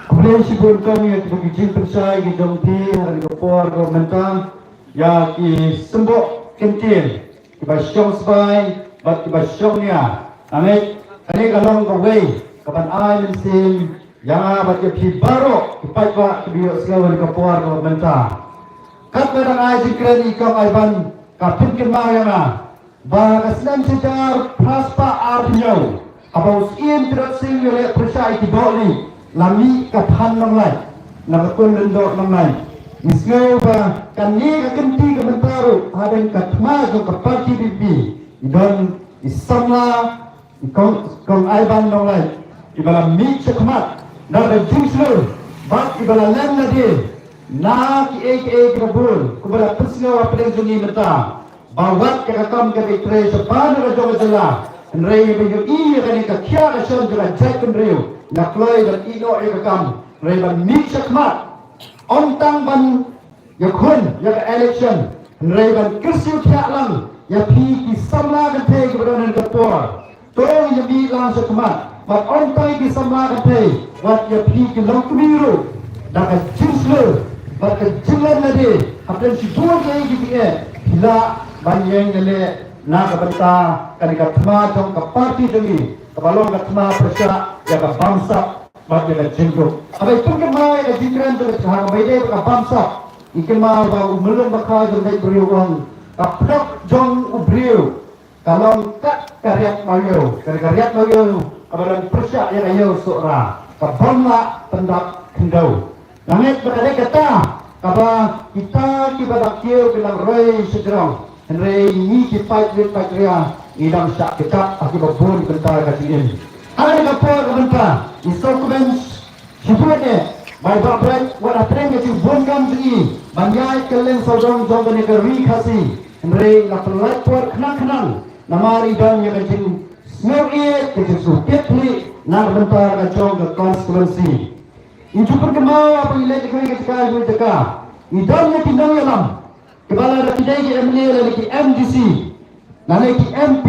Khublei shibun kong ïa kito ki jingpynshai ki jong phi ha kane ka por kaba mynta, ïa ki symboh kyntien kiba shong sbai bad kiba shong nia. Nga ngeit kane ka long kawei kaban ai mynsiem ïa nga bad ïa phi baroh ki paidbah kiba ïohsngew ha kane ka por kaba mynta. Katba dang ai jingkren i kong Aiban ka pynkynmaw ïa nga ba ka snem shihajar phra spah arphew hynñiew, haba u Syiem Tirot Sing u ïaleh pyrshah ïa ki dohlieh, la mih ka thaiñ Nonglait na ka kul lyngdoh Nonglait. Ngi sngew ba kane ka kynti ka mynta ruh hadien ka thma jong ka party V P P i don i samla i kong, kong Aiban Nonglait iba la mih shakhmat da ka jingshlur bad iba la leh lade na kiei kiei kiba bun kumba la pynsngew hapdeng jong ngi mynta. Ba wat ïa ka kam ka dei trei shabar na ka jong ka jylla, hynrei ba ïohi ïa kane ka khiah ka shon jong ka jaitbynriew, la kloi ban ïehnoh ïa ka kam, hynrei ban mih shakhmat. Ym tang ban ïakhun ïa ka election, hynrei ban kyrsiew thiah lang ïa phi ki samla kynthei kiba don ha kane ka por. To ïa mih lang shakhmat, bad ym tang ïa ki samla kynthei, wat ïa phi ki longkmie ruh, da ka jingshlur bad ka jingleh lade hapdeng shibun kiei kiei kiba phi lah ban ïeng ïaleh na ka bynta kane ka thma jong ka party jong ngi kaba long ka thma pyrshah ïa ka bamsap bad ïa ka jingduk. Haba i pynkynmaw ïa ka jingkren jong ka, haba i dei ka bamsap, i kynmaw ba u Myllung Bakha jong ka jaitbynriew u ong, ka pdok jong u briew ka long kat ka riat mawïaw, ka, ka riat mawïaw kaba don pyrshah ïa ka ïew sohra, ka bym lah pyndap khyndew. Nga ngeit ba ka dei kata kaba kita kiba da kiew ki nang roi shajrong, hynrei ngi ki paidbah paidria ngi dang shah kitab ha kiba bun bynta ka jingim. Ha kane ka por ka bynta i sngewkmen shibun eh ba i Bah Bright wat hapdeng ka jingbun kam jong i ban ïaid kylleng sawdong jong kane ka ri Khasi, hynrei la pynlait por khnang khnang namar i don ïa ka jingsngew ïeit, ka jingsngewtip khlieh na ka bynta ka jong ka constituency. I ju pynkynmaw haba i leit na kawei ka jaka sha kawei ka jaka, i don ïa ki nongïalam kiba lada ki dei ki M L A lane ki M D C lane ki M P,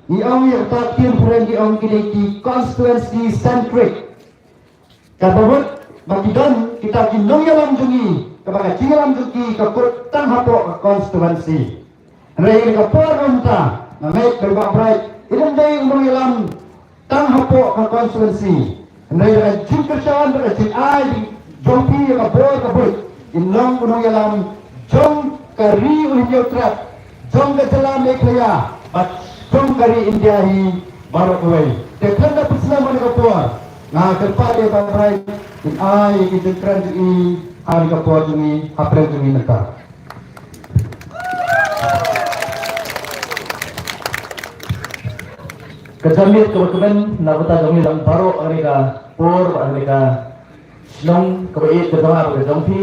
i ong ïa kata ka ktien phareng, i ong ki dei ki constituency centric. Kaba mut ba ki don kita ki nongïalam jong ngi kaba ka jingïalam jong ki ka kut tang hapoh ka constituency. Hynrei ha ka por mynta nga ngeit ba i Bah Bright i ym dei u nongïalam tang hapoh ka constituency, hynrei da ka jingkyrshan, da ka jingai jong phi ïa ka bor ka buit, in long u nongïalam jong ka ri U Hynñiewtrep, jong ka jylla Meghalaya bad jong ka ri India hi baroh kawei. Te khlem da pynslem ha kane ka por, nga kyrpad ïa i Bah Bright in ai ïa ki jingkren jong i ha kane ka por jong i, ha pdeng jong i mynta. Ka janmiet kaba kmen na ka bynta jong ngi lang baroh ha kane ka por, ha kane ka shnong kaba ïeit ka jong nga bad ka jong phi.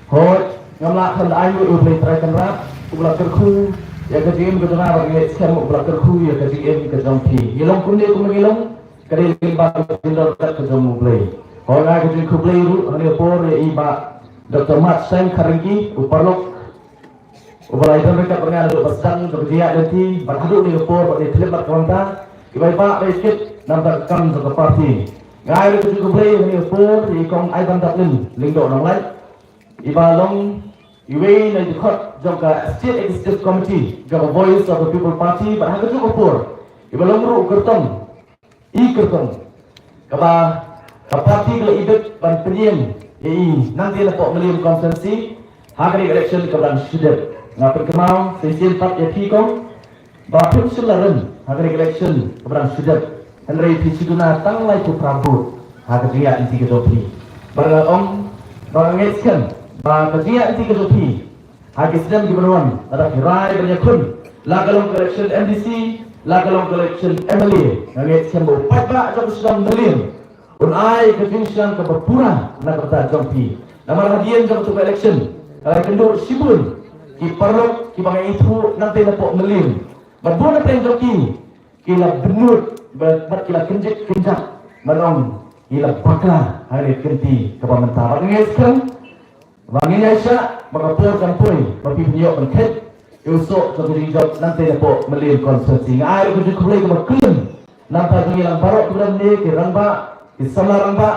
Hooid, ngam lah khlem da ai nguh ïa U Blei Trai Kynrad uba la kyrkhu ïa ka jingim ka jong nga, bad nga ngeit skhem uba la kyrkhu ïa ka jingim ka jong phi. Ngi long kumne kumba ngi long ka dei lyngba ka jingdon ka jong U Blei. Hooid, nga ai ka jingkhublei ruh ha kane ka por ïa i Bah Doctor Matseng Kharengki, u paralok uba la ïadon ryngkat bad nga naduh ba sdang jong ka jingïaid lynti bad haduh kane ka por bad ngi thylliej bad ka bynta kiba i bah ba i kit na bynta ka kam jong ka party. Nga ai ruh ka jingkhublei ha kane ka por ïa i Kong Aiban Daplin Lyngdoh Nonglait, iba long iwei na i dkhot jong ka State Executive Committee jong ka Voice of the People Party, bad ha kajuh ka por iba long ruh u kyrtong, i kyrtong kaba ka party ka la ibit ban pynïeng ïa i nangta napoh Mylliem constituency ha kane ka election kaba dang shu dep. Nga pynkynmaw sa shisien pat ïa phi kong ba phim shym la rem ha kane ka election kaba dang shu dep, hynrei phi shu duna tang laiphew phra vote ha ka jingïaid lynti ka jong phi. Bad nga ong ba nga ngeit skhem ba ka jingïaid lynti ka jong phi ha ki snem kiban wan, lada phi rai ban ïakhun, la ka long ka election M D C, la ka long ka election M L A, nga ngeit skhem ba u paidbah jong ka shnong Mylliem un ai ka jingshngaiñ kaba pura na ka bynta jong phi. Namar hadien jong kato ka election ka la ïakynduh shibun ki paralok kiba nga ithuh nangta napoh Mylliem, bad bun na pdeng jong ki ki la bynnud bad, bad ki la kynjit kynjat, ban ong ki la bakla ha kane ka kynti kaba mynta. Bad nga ngeit skhem ba ngin ïaishah ba ka por kan poi ba phi phin ïoh ban khet ïa u soh jong ka jingjop nangta napoh Mylliem constituency. Nga ai ruh ka jingkhublei kaba kylluid na ka bynta jong ngi lang baroh kiba don hangne, ki rangbah, ki samla rangbah,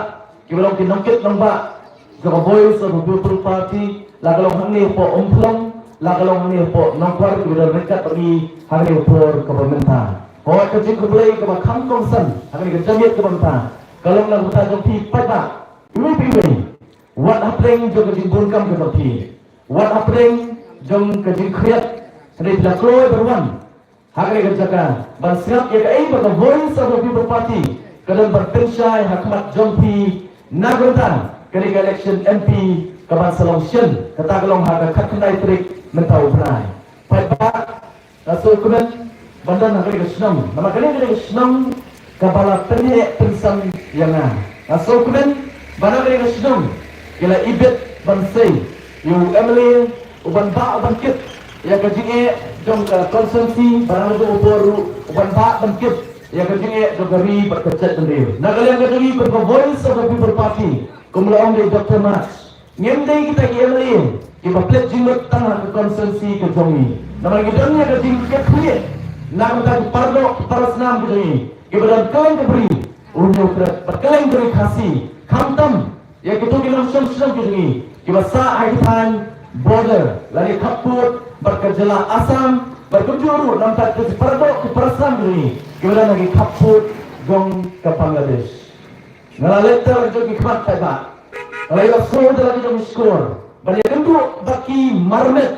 kiba long ki nongkit nongbah jong ka Voice of the People Party, la ka long hangne hapoh Umphlong, la ka long hangne hapoh Nongkwar, kiba don ryngkat bad ngi ha kane ka por kaba mynta. Hooid, ka jingkhublei kaba kham kongsan ha kane ka jingïaid kaba mynta ka long na ka bynta jong phi paidbah iwei pa iwei, wat hapdeng jong ka jingbun kam ka jong phi, wat hapdeng jong ka jingkhriat, hynrei phi la kloi ban wan ha kane ka jaka ban sngap ïa kaei ba ka Voice of the People Party ka don ban pynshai ha khmat jong phi na ka bynta kane ka election M P kaban sa long shen, kata ka long ha ka khatkhyndai tarik mynta u bnai. Paidbah, nga sngewkmen ban don ha kane ka shnong, namar kane, kane ka shnong kaba la pynheh pynsan ïa nga. Nga sngewkmen ba na kane ka shnong ki la ibit ban sei ïa u M L A uban bah uban kit ïa ka jingeh jong ka constituency, bad na kajuh ka por ruh uban bah ban kit ïa ka jingeh jong ka ri bad ka jaitbynriew. Na ka liang ka jong ngi kum ka Voice of the People Party, kum la ong da i Doctor March, ngim dei kita ki M L A kiba pynleit jingmut tang ha ka constituency ka jong ngi. Namar ngi don ïa ka jingkitkhlieh na ka bynta ki paradoh ki parasnam ka jong ngi kiba don kylleng ka Bri u Hynñiewtrep bad kylleng ka Ri Khasi, khamtam ïa kito ki nongshong shnong ki jong ngi kiba sah ha ki thaiñ border lane khappud bad ka jylla Assam, bad kumjuh ruh na ka bynta ki paradoh ki parasnam ki jong ngi kiba don ha ki khappud jong ka Bangladesh. Nga la leit da la ki jong ki khmat paidbah, nga la ïohsngew da la ki jong ki shkor ban ïakynduh bad ki marmet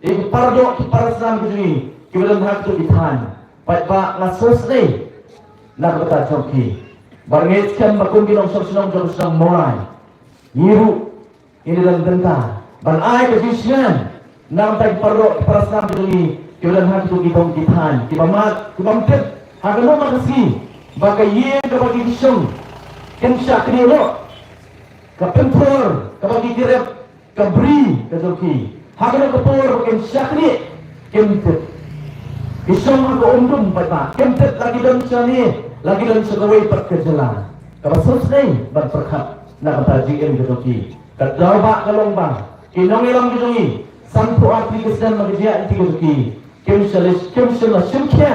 ïa ki paradoh ki parasnam ki jong ngi kiba don ha kito ki thaiñ. Paidbah, nga sngewsynei na ka bynta jong ki. Bad nga ngeit skhem ba kum ki nongshong shnong jong ka shnong Mawlai, ngi ruh ngin ïa don bynta ban ai ka jingshngaiñ na ka bynta ki paradoh ki parasnam ki jong ngi kiba don ha kito ki dong ki thaiñ, kiba mad kiba ym tip ha kano ka sngi ba ka ïing kaba ki shong kin shah knieh noh, ka pynthor kaba ki ki rep, ka bri ka jong ki, ha kano ka por ba kin shah knieh kim tip. Ki shong ha ka umdum paidbah, kim tip la ki don shane, la ki don sha kawei pat ka jylla. Kaba sngewsynei ban pyrkhat na ka bynta jingim ka jong ki. Ka daw ba ka long ba ki nongïalam ka jong ngi, sanphew ar tylli ki snem na ka jingïaid lynti ka jong ki, kim shym la, kim shym la shim khia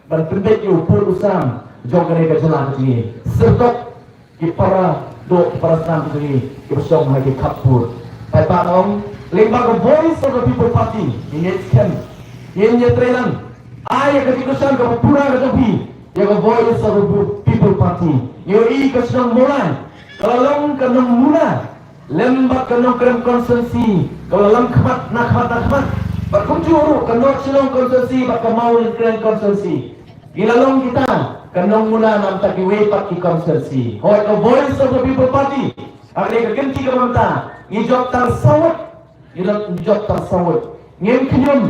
ban pynbeit ïa u pud u sam jong kane ka jylla ka jong ngi. Syrtok ki paradoh ki parasnam ki jong ngi kiba shong ha ki khappud. Paidbah, nga ong lyngba ka Voice of the People Party, ngin ïa skhem, ngin ïa trei lang. Ai ïa ka jingkyrshan kaba pura ka jong phi ïa ka Voice of the People Party. Ngi ïohi ka shnong Mawlai ka la long ka nongmuna lem bad ka Nongkrem constituency kaba la lam khmat na khmat na khmat, bad kumjuh ruh ka North Shillong constituency bad ka Mawlyngkneng constituency. Ki la long kita ka nongmuna na ka bynta kiwei pat ki constituency. Hooid, ka Voice of the People Party ha kane ka kynti kaba mynta ngi jop tang saw ngut, ngi jop tang saw ngut. Ngim khñium,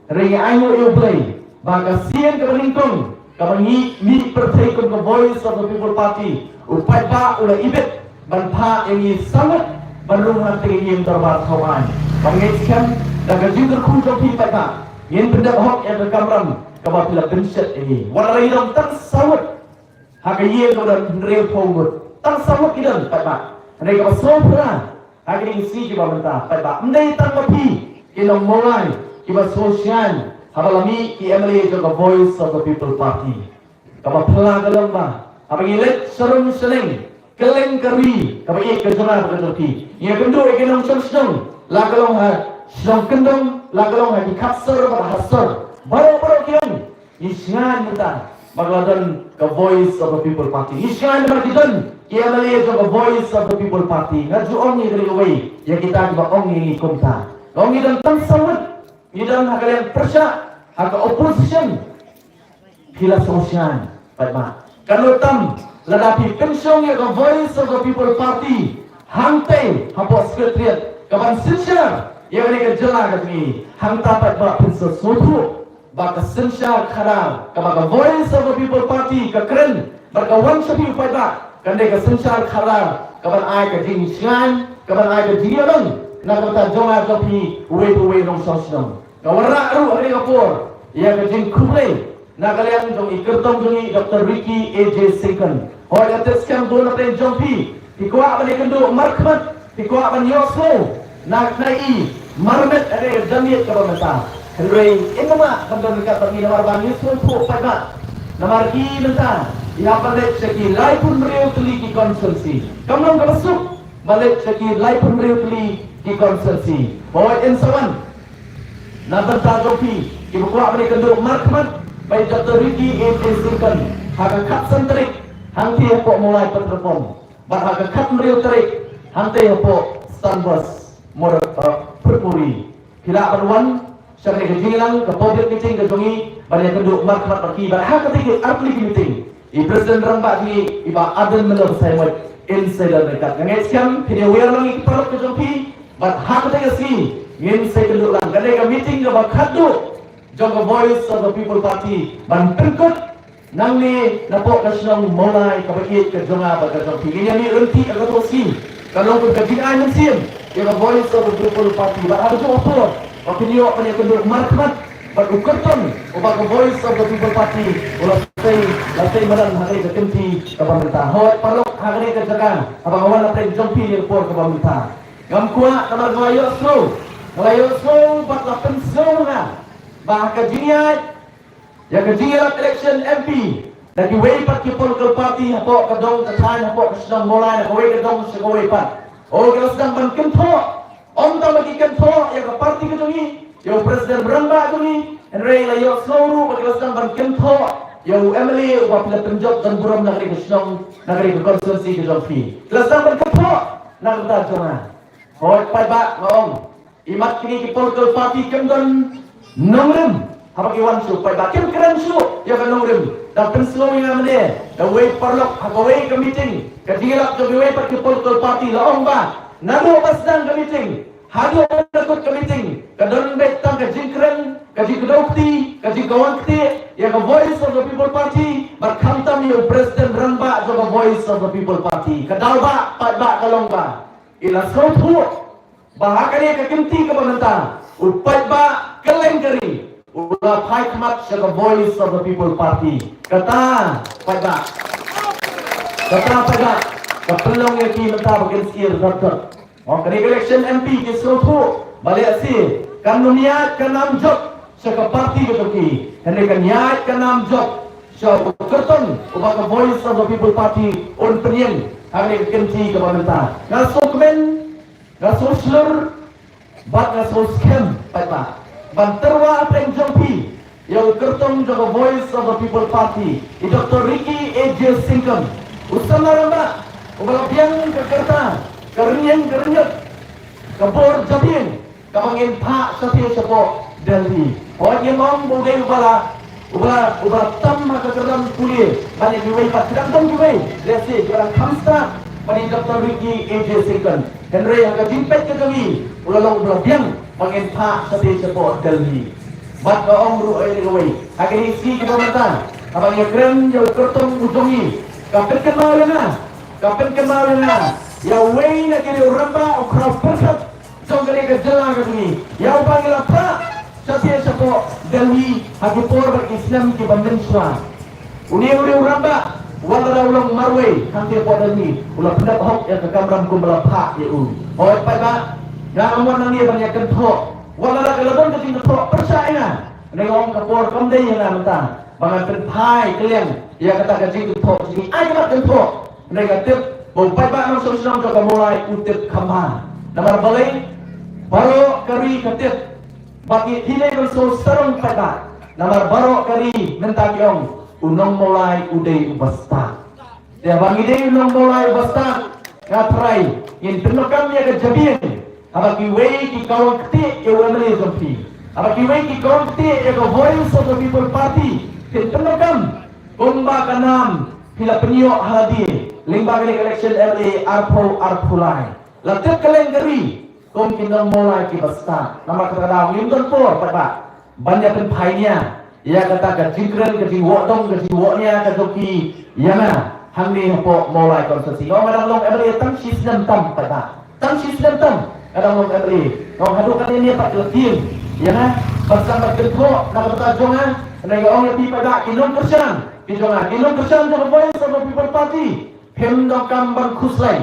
hynrei ngi ainguh ïa U Blei ba ka sien kaba nyngkong kaba ngi mih pyrthei kum ka Voice of the People Party, u paidbah u la ibit ban phah ïa ngi saw ngut ban rung ha ka ïing dorbar thaw aiñ. Bad nga ngeit skhem da ka jingkyrkhu jong phi paidbah, ngin pyndep hok ïa ka kamram kaba phi la pynshet ïa ngi. Wat la ngi don tang saw ngut ha ka ïing kaba don hynriewphew ngut, tang saw ngut ki don paidbah. Hynrei kaba sngewphra ha kine ki sngi kiba mynta paidbah, ym dei tang ma phi ki nong Mawlai kiba sngewsngaiñ haba la mih ki M L A jong ka Voice of the People Party. Kaba phylla ka long ba haba ngi leit sharum shaneng kylleng ka ri kaba ïeit ka jong nga bad ka jong phi, ngi ïakynduh ïa ki nongshong shnong La ka long ha shnong kyndong, la ka long ha ki khatsor bad ha sor. Baroh baroh ki ong, ngi shngaiñ mynta ba ka la don ka Voice of the People Party. Ngi shngaiñ namar ki don ki M L A jong ka Voice of the People Party. Nga ju ong ïa kane kawei ïa kita kiba ong ïa ngi kumta. Ka ong ngi don tang saw ngut, ngi don ha ka liang pyrshah, ha ka opposition. Phi la sngewsih paidbah. Kano tam lada phi pynshong ïa ka Voice of the People Party hangtei hapoh Secretariat ka ban synshar ïa kane ka jylla ka jong ngi, hangta paidbah phin sa sngewthuh ba ka synshar khadar kaba ka Voice of the People Party ka kren bad ka wan sha phi paidbah, kan dei ka synshar khadar ka ban ai ka jingshngaiñ, ka ban ai ka jingïalang na ka bynta jong nga jong phi, uwei pa uwei u nongshong shnong. Ka wanrah ruh ha kane ka por ïa ka jingkhublei na ka liang jong i kyrtong jong ngi Doctor Ricky A J Syngkon. Hooid, nga tip skhem bun na pdeng jong phi, phi kwah ban ïakynduh markhmat, phi kwah ban ïohsngew na kane i marmet ha kane ka janmiet kaba mynta. Hynrei im mah ban don ryngkat bad ngi namar ba ngi sngewthuh paidbah, namar ki mynta i hap ban leit sha ki laiphew hynriew tylli ki constituency. Kam long kaba suk ban leit sha ki laiphew hynriew tylli ki constituency. Hooid, yn sa wan na bynta jong phi kiba kwah ban ïakynduh markhmat bad i Doctor Ricky A J Syngkon ha ka khatsan tarik hangtei hapoh Mawlai Petrol Pump, bad ha ka khathynriew tarik hangtei hapoh Sunburst Mor-, uh, Photpuri. Phi lah ban wan sha kane ka jingïalang, ka public meeting ka jong ngi, ban ïakynduh markhmat bad ki, bad ha katei ka artylli ka meeting i President Rangbah jong ngi, i Bah Ardent Miller Basaïawmoit, yn sa ïadon ryngkat. Nga ngeit skhem phin ïawer lang ïa ki paralok ka jong phi, bad ha katei ka sngi ngin sa ïakynduh lang. Kane ka meeting kaba khatduh jong ka Voice of the People Party ban pynkut nangne napoh ka shnong Mawlai kaba ïeit ka jong nga bad ka jong phi. Ngin ïa mih ryntih ha kato ka sngi. Ka long kum ka jingai mynsiem ïa ka Voice of the People Party. Bad ha kajuh ka por ba phin ïoh ban ïakynduh markhmat bad u kyrtong uba ka Voice of the People Party u la sei, la sei madan ha kane ka kynti kaba mynta. Hooid paralok, ha kane ka jaka haba nga wan na pdeng jong phi ha kane ka por kaba mynta, ngam kwah namar nga la ïohsngew, nga la ïohsngew bad la pynsngew nga ba ha ka jingïaid ïa ka jingïalap election M P na kiwei pat ki political party hapoh ka dong ka thaiñ, hapoh ka shnong Mawlai, na kawei ka dong sha kawei pat, oh, ki la sdang ban kynthoh. Ym tang ba ki kynthoh ïa ka party ka jong ngi, ïa u President Rangbah jong ngi, hynrei la ïohsngew ruh ba ki la sdang ban kynthoh ïa u M L A uba phi la pynjop don burom na kane ka shnong, na kane ka constituency ka jong phi. Ki la sdang ban kynthoh na ka bynta jong nga. Hooid paidbah, nga ong, imat kine ki political party kim don nongrim haba ki wan shuh, paidbah, kim kren shuh ïa ka nongrim. Da pynsngew ïa nga mynne da uwei u paralok ha kawei ka meeting, ka jingïalap jong kiwei pat ki political party, la ong ba naduh ba sdang ka meeting haduh ba la kut ka meeting, ka don beit tang ka jingkren, ka jingkdew kti, ka jingkawang kti ïa ka Voice of the People Party bad khamtam ïa u President Rangbah jong ka Voice of the People Party. Ka daw ba paidbah ka long ba i la sngewthuh ba ha kane ka kynti kaba mynta u paidbah kylleng ka ri u la phai khmat sha ka Voice of the People Party. Kata paidbah, kata paidbah ka pynlong ïa ki mynta ba kin sngewthuh. Oh, kane ka election M P ki sngewthuh ba lehse kan ym ïaid ka nam jop sha ka party ka jong ki, hynrei kan ïaid ka nam jop sha u kyrtong uba ka Voice of the People Party un pynïeng ha kane ka kynti kaba mynta. Nga sngewkmen, nga sngewshlur bad nga sngewskhem paidbah ban tyrwa ha pdeng jong phi ïa u kyrtong jong ka Voice of the People Party, i Doctor Ricky A J Syngkon, u samla rangbah uba la biang ka kyrta, ka rynïeng ka rynïot, ka bor jabieng kaba ngin phah shathie shapoh Delhi. Hooid, ngim ong ba u dei uba la, uba la, uba la tam ha ka kyrdan pule ban ïa kiwei pat, ki dang don kiwei, lehse ki dang kham stad ban ïa Doctor Ricky A J Syngkon. Hynrei ha ka jingpeit ka jong ngi u la long uba la biang ba ngin phah shathie shapoh Delhi. Bad nga ong ruh ïa kawei, ha kine ki sngi kiba mynta haba ngi ïakren ïa u kyrtong u jong ngi, ka pynkynmaw ïa nga, ka pynkynmaw ïa nga ïa uwei na ki riew rangbah, u khraw pyrkhat jong kane ka jylla ka jong ngi, ïa uba ngi la phah shathie shapoh Delhi ha ki por bad ki snem kiba mynshuwa. Une u riew rangbah wat lada u long marwei hangtei hapoh Delhi, u la pyndep hok ïa ka kamram kumba la phah ïa u. Hooid paidbah, nga ngam wan nangne ban ïakynthoh, wat lada ka la don ka jingkynthoh pyrshah ïa nga, hynrei nga ong ka por kam dei ïa nga mynta ba ngan pynphai kylliang ïa kata ka jingkynthoh jong ngi. Ai ka mat kynthoh. Hynrei nga tip ba u paidbah nongshong shnong jong ka Mawlai u tip kham bha. Namar balei? Baroh ka ri ka tip. Bad ngi, ngi dei ban sngewsarong paidbah. Namar baroh ka ri mynta ki ong, u nong Mawlai u dei u bastad. Te haba ngi dei u nong Mawlai u bastad, nga tharai ngin pyndonkam ïa ka jabieng. Haba kiwei ki kawang ktieh ïa u M L A jong phi, haba kiwei ki kawang ktieh ïa ka Voice of the People Party, phin pyndonkam kumba ka nam phi la pynïoh ha lade lyngba kane ka election M L A arphew arphew lai. La tip kylleng ka ri kum ki nong Mawlai ki bastad. Namar kata ka daw ngim don por paidbah ban ïa pynphai nia ïa kata ka jingkren, ka jingwoh dong, ka jingwoh nia ka jong ki ïa nga hangne hapoh Mawlai constituency. Nga ong nga dang long M L A tang shi snem tam paidbah. Tang shi snem tam nga dang long M L A. Nga ong haduh katne pat ki la tieng ïa nga ban sdang ban kynthoh na ka bynta jong nga. Hynrei nga ong ïa phi paidbah, ki nongkyrshan ki jong nga, ki nongkyrshan jong ka Voice of the People Party, phim donkam ban khuslai.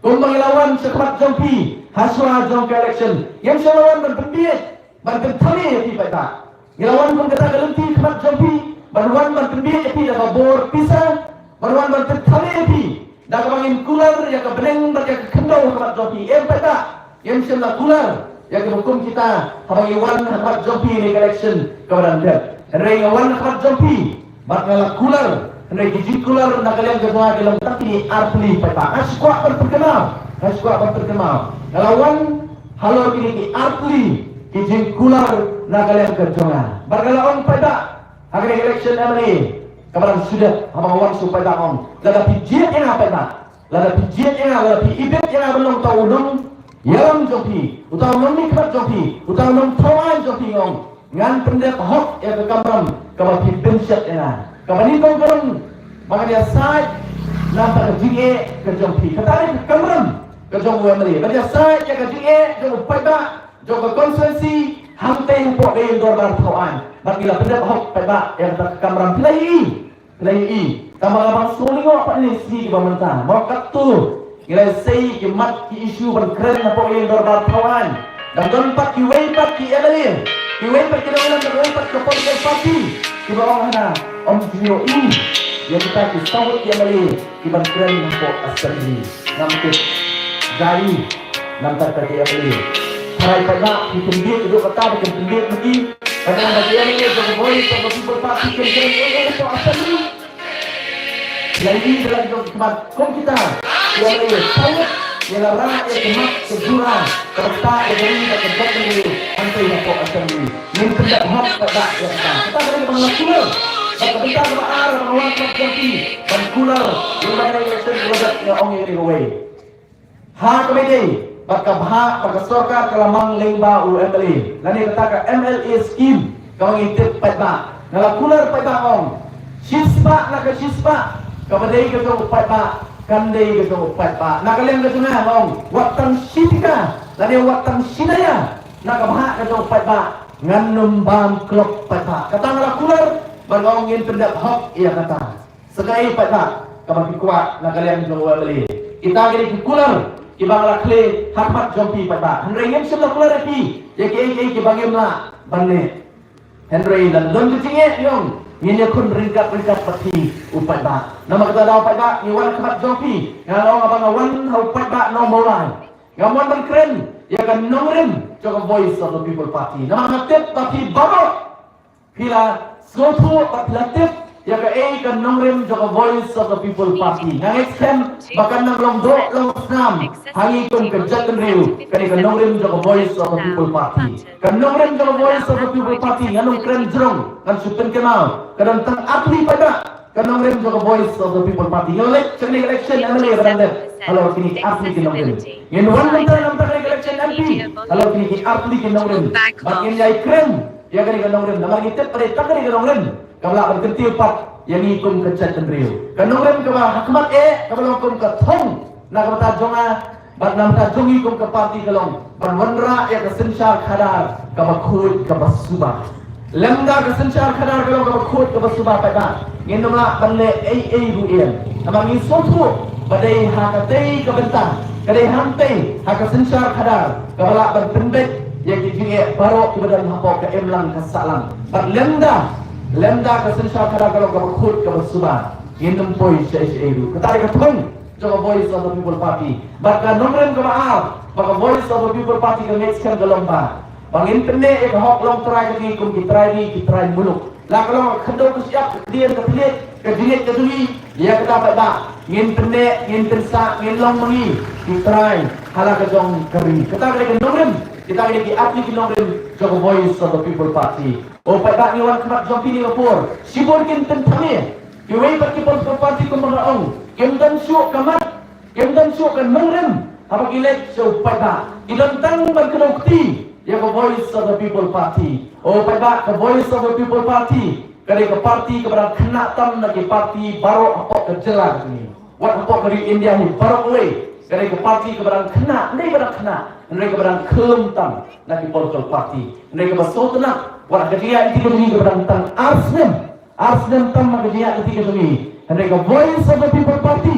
Kumba ngi la wan sha khmat jong phi ha shuwa jong ka election, ngim shym la wan ban pynbiej, ban pynthame ïa phi paidbah. Ngi la wan kum kata ka lynti khmat jong phi, ban wan ban pynbiej ïa phi da ka bor pisa, ban wan ban pynthame ïa phi da kaba ngin kular ïa ka bneng bad ïa ka khyndew ha khmat jong phi. Em paidbah, ngim shym la kular ïa kiba kum kita haba ngi wan ha khmat jong phi ha kane ka election kaba dang dep. Hynrei nga wan ha khmat jong phi bad nga la kular, hynrei ki jingkular na ka liang ka jong nga ki long tang kine arphew paidbah. Nga shu kwah ban pynkynmaw, nga shu kwah ban pynkynmaw, nga la wan halor kine ki arphew ki jingkular na ka liang ka jong nga. Bad nga la ong paidbah, ha kane ka election M L A kaba dang shu dep, haba nga wan sha u paidbah nga ong, lada phi jied ïa nga paidbah, lada phi jied ïa nga, lada phi ibit ïa nga ban long uta u nongïalam jong phi, uta u nongmihkhmat jong phi, uta u nongthaw aiñ jong phi, nga ong ngan pyndep hok ïa ka kamram kaba phi bynshet ïa nga. Kaba nyngkong ka long ba ngan ïasaid na ka bynta ka jingeh ka jong phi. Kata ka dei ka kamram ka jong u M L A, ban ïasaid ïa ka jingeh jong u paidbah jong ka constituency hangtei hapoh ka ïing dorbar thaw aiñ. Bad ngi la pyndep hok paidbah ïa kata ka kamram. Phi la ïohi, phi la ïohi, tang ba nga bang sngewlyngngoh pat ïa ki sngi kiba mynta. Mo katto ngi la sei ki mat ki issue ban kren hapoh ïing dorbar thaw aiñ. Dang don pat kiwei pat ki M L A, kiwei pat ki nongïalam, kiwei pat ka political party kiba ong hana, ym ju ïohi ïa kita ki saw ngut ki M L A kiban kren hapoh assembly. Ngam tip. Jai, namar kata ki M L A, tharai paidbah, ki pynbiej, ki duk kata ba kin pynbiej ma ki. Kata ba ki M L A jong ka Voice of the People Party kin kren eh eh hapoh assembly. Lei lei da la ki jong ki khmat kum kita, ki M L A, tharai ïa la rah ïa ka mat ka jura kaba ktah ka jari bad ka jaitbynriew hangtei hapoh assembly. Ngin pyndep hok paidbah ïa kata. Kata ka dei kaba nga la kular. Bad ka bynta kaba ar ba nga wan khmat jong phi ban kular, ïa kane ka election kaba dep, nga ong ïa kane kawei. Ha kaba ïadei bad ka bhah ba ka sorkar ka la mang lyngba u M L A, lane kata ka M L A scheme kaba ngi tip paidbah, nga la kular paidbah, ong shispah na ka shispah kaba dei ka jong u paidbah kan dei ka jong u paidbah. Na ka liang ka jong nga, ong wat tang shi tyngka lane wat tang shi daia na ka bhah ka jong u paidbah ngan ym bam klop paidbah. Kata nga la kular bad nga ong ngin pyndep hok ïa kata. Sa kaei paidbah kaba phi kwah na ka liang jong u M L A? Kita ki dei ki kular kiba nga la khleh ha khmat jong phi paidbah. Hynrei ngim shym la kular ïa phi ïa kiei kiei kiba ngim lah ban leh. Hynrei lada don ka jingeh, ïa ong ngin ïakhun ryngkat ryngkat bad phi u paidbah. Namar kata daw paidbah, ngi wan ha khmat jong phi, nga la ong ba nga wan ha u paidbah nong Mawlai. Ngam wan ban kren ïa ka nongrim jong ka Voice of the People Party. Namar nga tip ba phi baroh phi la sngewthuh bad phi la tip ïa kaei ka nongrim jong ka Voice of the People Party. Nga ngeit skhem ba kan nang long doh long snam ha ngi kum ka jaitbynriew kane ka nongrim jong ka Voice of the People Party. Ka nongrim jong ka Voice of the People Party, ngan ym kren jrong, ngan shu pynkynmaw, ka don tang artylli paidbah. Ka nongrim jong ka Voice of the People Party. Ngi la leit sha kane ka election M L A ba dang dep halor kine ki artylli ki nongrim. Ngin wan mynta na ka bynta kane ka election M P halor kine ki artylli ki nongrim. Bad ngin ïai kren ïa kane ka nongrim namar ngi tip ba dei tang kane ka nongrim kaba lah ban kyntiew pat ïa ngi kum ka jaitbynriew. Ka nongrim kaba ha khmat eh kaba long kum ka thong na ka bynta jong nga bad na ka bynta jong ngi kum ka party ka long ban wanrah ïa ka synshar khadar kaba khuid kaba suba. Lymda ka synshar khadar ka long kaba khuid kaba suba paidbah, ngin ym lah ban leh ei ei ruh ïa. Namar ngi sngewthuh ba dei ha katei ka bynta, ka dei hangtei ha ka synshar khadar kaba lah ban pynbeit ïa ki jingeh baroh kiba don hapoh ka imlang ka sahlang. Bad lymda, lymda ka synshar khadar ka long kaba khuid kaba suba, ngin ym poi shaei shaei ruh. Kata dei ka thong jong ka Voice of the People Party. Bad ka nongrim kaba ar ba ka Voice of the People Party ka ngeit skhem ka long ba, ba ngin pynneh ïa ka hok longtrai ka jong ngi kum ki trai ri, ki trai muluk. La ka long ka khyndew ka shyiap, ka khyndiat ka thylliej, ka jingngeit ka jong ngi, ïa kata pat ba ngin pynneh, ngin pynsah, ngin long ma ngi ki trai ha la ka jong ka ri. Kata ka dei ka nongrim, kita ka dei ki ar tylli ki nongrim jong ka Voice of the People Party. O paidbah, ngi wan khmat jong phi ha kane ka por, shibun kin pynthame. Kiwei pat ki political party kumba nga ong, kim don shuh ka mat, kim don shuh ka nongrim haba ki leit sha u paidbah. Ki don tang ban kdew kti ïa ka Voice of the People Party. O paidbah, ka Voice of the People Party ka dei ka party kaba dang khynnah tam na ki party baroh hapoh ka jylla ka jong ngi. Wat hapoh ka ri India hi baroh kawei, ka dei ka party kaba dang khynnah, ym dei ba dang khynnah, hynrei kaba dang khyllung tam na ki political party. Hynrei kaba sngewtynnat, wat ka jingïaid lynti ka jong ngi kaba dang tang ar snem, ar snem tam ha ka jingïaid lynti ka jong ngi, hynrei ka Voice of the People Party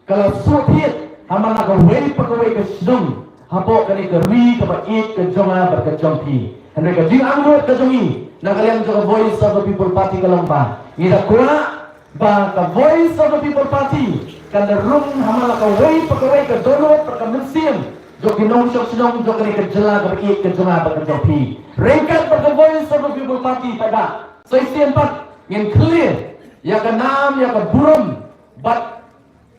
ka la shu thied ha man la kawei pa kawei ka shnong hapoh kane ka ri kaba ïeit ka jong nga bad ka jong phi. Hynrei ka jingangnud ka jong ngi na ka liang jong ka Voice of the People Party ka long ba ngi da kwah ba ka Voice of the People Party kan da rung ha man la kawei pa kawei ka dohnud bad ka mynsiem jong ki nongshong shnong jong kane ka jylla kaba ïeit ka jong nga bad ka jong phi. Ryngkat bad ka Voice of the People Party, paidbah, sa shisien pat ngin khlieh ïa ka nam, ïa ka burom, bad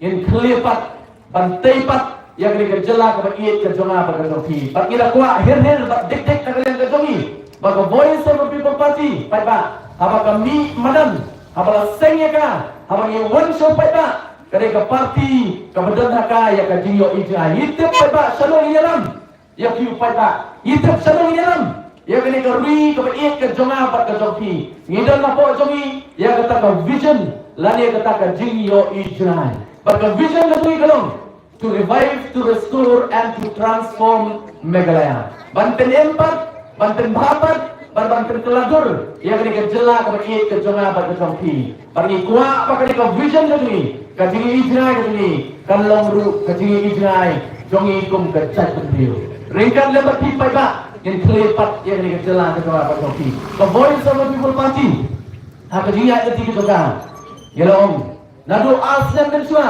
ngin khlieh pat ban tei pat ïa kane ka jylla kaba ïeit ka jong nga bad ka jong phi. Bad ngi da kwah hir hir bad dik dik na ka liang ka jong ngi ba ka Voice of the People Party, paidbah, haba ka mih madan, haba la seng ïa ka, haba ngi wan sha u paidbah, ka dei ka party kaba don ha ka ïa ka jingïohi jngai. Ngi tip, paidbah, shano ngin ïalam ïa phi u paidbah? Ngi tip shano ngin ïalam ïa kane ka ri kaba ïeit ka jong nga bad ka jong phi? Ngi don hapoh jong ngi ïa kata ka vision lane ïa kata ka jingïohi jngai. Bad ka vision ka jong ngi ka long to revive, to restore and to transform Meghalaya. Ban pynim pat, ban pynbha pat, ban, ban pynkylla dur ïa kane ka jylla kaba ïeit ka jong nga bad ka jong phi. Bad ngi kwah ba kane ka vision ka jong ngi, ka jingïohi jngai ka jong ngi, kan long ruh ka jingïohi jngai jong ngi kum ka jaitbynriew. Ryngkat lem bad phi, paidbah, ngin khlieh pat ïa kane ka jylla ka jong nga bad jong phi. Ka Voice of the People Party, ha ka jingïaid lynti ka jong ka, ngi la ong, naduh ar snem mynshuwa,